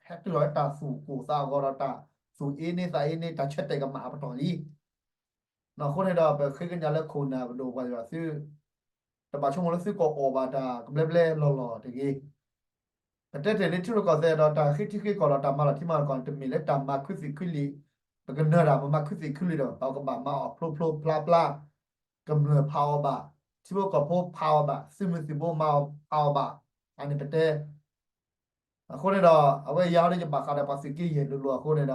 ခီဖျိ ဟဲတုၤလီၤလၢတၢ်သူၣ်ကိၢ်သးဂီၤဒီးတၢ်သူၣ်အ့န့သးအ့န့ တၢ်ဆၢတဲာ်ကမၣ်အပတီၢ်လံ. အဃိန့ၣ်ဒီး ပဃ့ကညးလၢခိၣ်နၢ်ပဒိၣ်ပှၤယွၤသု တဘၣ်ဆိကမိၣ်လၢသုကအီၣ်ဘၣ်တၢ်ကဘျဲဘျဲလီၢ်လီၢ်တဂ့ၤ. ပတဲတ့ၢ်လၢထံရူၢ်ကီၢ်သဲးဒီးတၢ်ဃ့ထံဃ့ကီၢ်ဒီးတၢ်မၤလီၢ်ထံမၤလီၢ်ကီၢ်န့ၣ် တမ့ၢ်လၢတၢ်မၤခုသ့ၣ်ခုလံာ်, ပကနၢၤတၢ်ပမၤခုသ့ၣ်ခုလံာ်ဒီး ပကဘၣ်မၤအီၤဖျိဖျိဖျါဖျါ, ကမျၢၢ်ဖးအီၤဘၣ်, ထံဖိကီၢ်ဖိဖးအီၤဘၣ်, သုးမုၢ်သံၣ်ဘိမၤအီၤဖးအီၤဘၣ်, အန့ၣ်ပတဲ အဃိန့ၣ်ဒီး အဝဲယၤဟီဒီးယဘၣ်ဃးဒီးပှၤသုးက့ယဲၢ်လိၤလိၤအဃိန့ၣ်ဒီး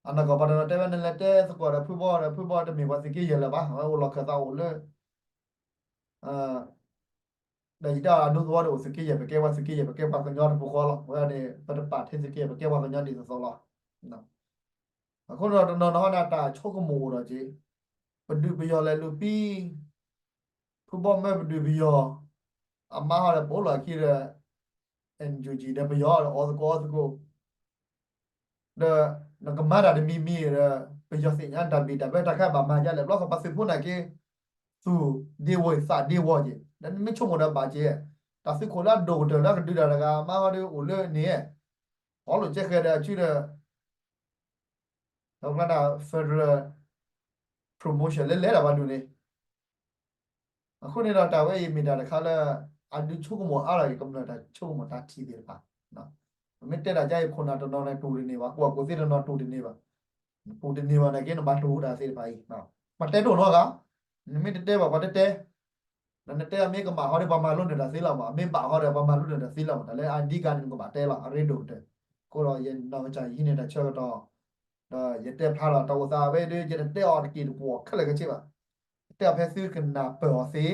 အနီၢ်ကီၢ်ပှၤတနီၤတဲဝဲ နလဲၤတဲသကိးဒီးဖုဘီဒီး ဖုဘီတမ့ၢ်ပှၤသုးက့ယဲၢ်လၢၤဘၣ်, အဝဲအိၣ်လီၢ်ခၢၣ်သးအိၣ်လၢ ဒီးယတၢ်ဒူသဝီဒီးအိၣ်သုးက့ယဲၢ် ပကဲပှၤသုးက့ယဲၢ် ပကဲပှၤကညီတပူၤဃီလီၤ. ဝဲန့ၣ် ပတပာ်ထဲသုးက့ယဲၢ် ပကဲပှၤကညီဒ်သိးသိးလီၤ. အဃိန့ၣ်ဒီးတနီၤနီၤဟီန့ၣ် တၢ်ဆိကမိၣ်အိၣ်ဒီးက့ၤ ပဒုးပယီၤလဲၤလူၤပံ ဖုဘီမၢပဒုးပယီၤ, အမါဟီဒီးပအိၣ်လီၢ်ခံဒီး NUG ဒီးပယီၤဒီးအီသကိးအီသကိး ဒီးနကမၤတၢ်တမံၤမံၤဒီး ပယီၤသ့ၣ်ညါတၢ်ဘံၣ်တၢ်ဘၢတၢ်ခါဘၣ်မၤဒ်လဲၣ် ဘျီဃီပှၤသုးဖိနာ်က့ သူၣ်ဒ့ဝီၢ်သးဒ့ဝီၢ်က့ၤ ဒီးနမ့ၢ်ဆိကမိၣ်ဒီးဘၣ်က့ၤ တၢ်သုးခိၣ်လၢအဒိၣ်ကတၢၢ်လၢအကဒုးတၢ်တဂၤ အမါဟီဒီးအိၣ်လၢန့ၣ် အီလိာ်ကဲဃဲၤဒီးအစုဒီး ဒီးကျါဒၣ် federal promotion လဲၤလဲၤဒၣ်ပှၤဒူၣ်န့ၣ် အဃိန့ၣ်ဒီးတၢ်ဝဲအံၤမ့ၢ်တၢ်တခါလၢ အဒုးဆိကမိၣ်အါထီၣ်က့ၤကမျၢၢ်တၢ်ဆိကမိၣ်တၢ်ထံၣ်သ့ၣ်တဖၣ်, ပမ့ၢ်တဲတၢ်ကါအံၤခိၣ်နၢ်တနီၤန့ၣ်တူၢ်တန့ၢ်ဘၣ်, ပှၤကူၣ်သ့တနီၤတူၢ်တန့ၢ်ဘၣ်, တူၢ်တန့ၢ်ဘၣ်နာ်က့ နဘၣ်တူၢ်တၢ်သ့ၣ်တဖၣ်အံၤ, ပှၤတဲတအိၣ်နီတဂၤ, နမ့ၢ်တတဲဘၣ်ပှၤတတဲ, ဒီးနတဲအမ့ၢ်ကမၣ်ဟီဒီး ပှၤမၤလိန့ၢ်တၢ်သ့လီၤမး, အမ့ၢ်ဘၣ်ဟီဒီး ပှၤမၤလိန့ၢ်တၢ်သ့လီၤမး, တၢ်လၢအဒံကါန့ၣ် နကဘၣ်တဲလီၤ, အရ့ဒိၣ်ကတၢၢ်, အဃိဒီးယနီၢ်ကစၢ်ယဟံးန့ၢ်တၢ်ဆၢကတီၢ် ဒီးယတဲဖျါလီၤတၢ်အိၣ်သးဝဲဒီး ယတတဲအီၤတက့ၢ်တကွီၢ်ခဲလၢာ်ခဲဆ့ဘၣ်. ယတဲအီၤဖဲသုကနၢ်ပၢၢ်အီၤသ့,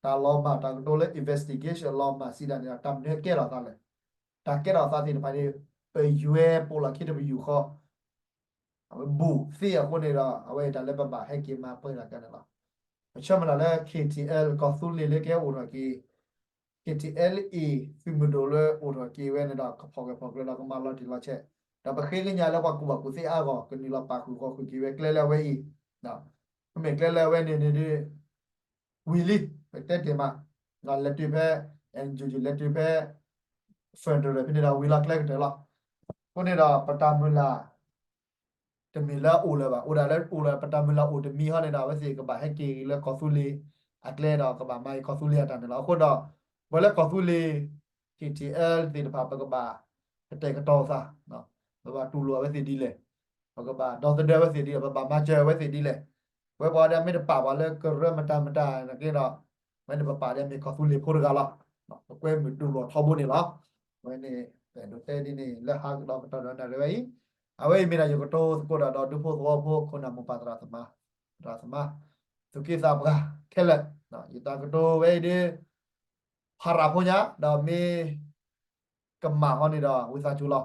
တၢ်လီၤမၢ်တၢ်ကတိၤလၢ investigation လီၤမၢ်စံးဒၣ်န့ၣ်ဒီး တၢ်မနုၤကဲထီၣ်သးလဲၣ်. တၢ်ကဲထီၣ်သးသ့ၣ်တဖၣ်န့ၣ် ပယွဲပိာ်လီၢ်ခံတပယူာ်ဃီ အဝဲဘူးသ့အဃိန့ၣ်ဒီး အဝဲအံၤတၢ်လၢပဘၣ်ဟဲက့ၤမၤပှဲၤတၢ်ကဲန့ၣ်လီၤ. ပဆၢမုၢ်လၢ်လၢ K T L ကီၢ်သူလ့ၤလၢကဟဲအိၣ်ထီၣ်က့ၤ K T L A သုးမုၢ်ဒိၣ်လၢအိၣ်ထီၣ်က့ၤဝဲန့ၣ်ဒီး ကဖီၣ်ဂၢၢ်ဖီၣ်ကျၢၤဒီးကမၤလီၤတံၢ်လီၤဆဲး, ဒီးပဃ့ကညးလၢပှၤကူၣ်ဘၣ်ကူၣ်သ့အါဂီၢ် ကနုာ်လီၤပာ်ဃုာ်ဃီၤဃုာ်က့ၤဝဲကျဲလၢအဝဲအံၤ, မ့မ့ၢ်ကျဲလၢအဝဲန့ၣ်န့ၣ်ဒီး ဝံၤလံ ပတဲတ့ၢ်မး, လဲၤတုၤဖဲ NUG လဲၤတုၤဖဲ federal ဖဲန့ၣ်ဒီးဝံၤလီၤကျဲကတၢၢ်လီၤ. အဃိန့ၣ်ဒီးပတၢ်မုၢ်လၢ် တမ့ၢ်လၢအအိၣ်လၢၤဘၣ်, အိၣ်ဒၣ်လၢအိၣ်လၢပတၢ်မုၢ်လၢ်အိၣ်တမံၤဟီန့ၣ်ဒီး အဝဲသ့ၣ်ကဘၣ်ဟဲက့ၤလၢကီၢ်သူလ့ၤအကျဲဒီး ကဘၣ်မၤက့ၤကီၢ်သူလ့ၤအတၢ်န့ၣ်လီၤ. အဃိဒီး ပှၤလၢကီၢ်သူလ့ၤ K T L သ့ၣ်တဖၣ် ပကဘၣ်ကတဲာ်ကတီၤသး, ပဘၣ်တူၢ်လိာ်အဝဲသ့ၣ်ဒ်လဲၣ်, ပကဘၣ်ဒီသဒၢအဝဲသ့ၣ်ဒ်လဲၣ်, ပဘၣ်မၤစၢၤအဝဲသ့ၣ်ဒ်လဲၣ်, ပဝဲပှၤဒီးမ့ၢ်တပာ်ပှၤလၢကရၢမတၤမတၤနာ်က့ဒီး ဝဲန့ၣ်ပပာ်ဒီးမ့ၢ်ကီၢ်သူလ့ၤဖိတဂၤလီၤ. ပကွဲမုာ်တူၢ်လိာ်ထီဘိန့ၣ်လီၤ. ဝဲန့ၣ် ပအဲၣ်ဒိးတဲဒ်န့ၣ် လၢဟါကဒီးကတီၢ်ဒီးနၣ်ရံၣ်ဝဲအံၤ, အဝဲအံၤမ့ၢ်ဒၣ်ယကတိၤသကိးဒီး ဒီးဒူဖိသဝီဖိ ခိၣ်နၢ်မိၢ်ပၢ်သရၣ်သမါ, သရၣ်သမါ, သူၣ်က့သးပှၢ်ခဲလၢာ်, ယတၢ်ကတိၤဝဲအံၤဒီး ဖးရၤဖိညါ ဒီးမ့ၢ်ကမၣ်ဟီန့ၣ်ဒီး ဝံသးစူၤလီၤ.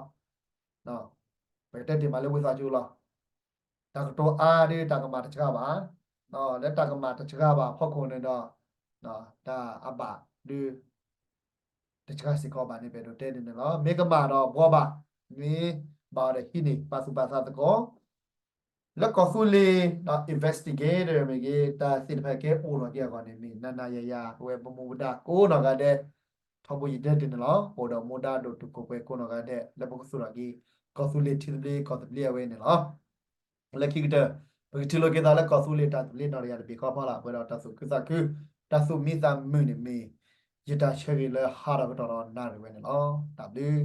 ပကတဲတ့ၢ်မးလၢဝံသးစူၤလီၤ. တၢ်ကတိၤအါဒီးတၢ်ကမၣ်တစှၤဘၣ်, လၢတၢ်ကမၣ်တစှၤဘၣ်အဖီခိၣ်န့ၣ်ဒီး တၢ်အဘၣ်ဒုး တစှၤစ့ၢ်ကီးဘၣ်န့ၣ် ပအဲၣ်ဒိးတဲဒ်န့ၣ်လီၤ. မ့ၢ်ကမၣ်ဒီးဘှီဘၣ်, မ့ၢ်ဘၣ်အီၤဒီးဟံးန့ၢ် ပာ်သူၣ်ပာ်သးသကိး လၢကီၢ်သူလ့ၤဒီး investigator မ့ၢ်ဂ့ၤ တၢ်သ့ၣ်တဖၣ်ကဲအိၣ်ထီၣ်က့ၤအဂီၢ်န့ၣ် မ့ၢ်နၤနၤယၤယၤ ပဝဲပမူပဒါကိးနီၢ်ဂၤဒဲး ထီဘိယတဲတ့ၢ်န့ၣ်လီၤ. အိၣ်ဒီးမူဒါဒိၣ်တုာ်ခိၣ်ပှဲၤကိးနီၢ်ဂၤဒဲး လၢပကသူၣ်ထီၣ်က့ၤ ကီၢ်သူလ့ၤထံသဘျ့ကီၢ်သဘျ့အဝဲန့ၣ်လီၤ. လၢခံကတၢၢ် ပကထံၣ်လိာ်က့ၤသးလၢကီၢ်သူလ့ၤတၢ်သဘျ့နီၢ်တယၤတဘ့ၣ်ဃီဖီလာ် ပှဲၤဒီးတၢ်သူၣ်ခုသးခု တၢ်သူၣ်မံသးမုာ်န့ၣ်မ့ၢ် ယတၢ်ဆၢဂ့ၤလၢဟါထီၣ်ကတီၢ်ဒီးနၣ်ရံၣ်ဝဲန့ၣ်လီၤ. တၢ်ဘျုး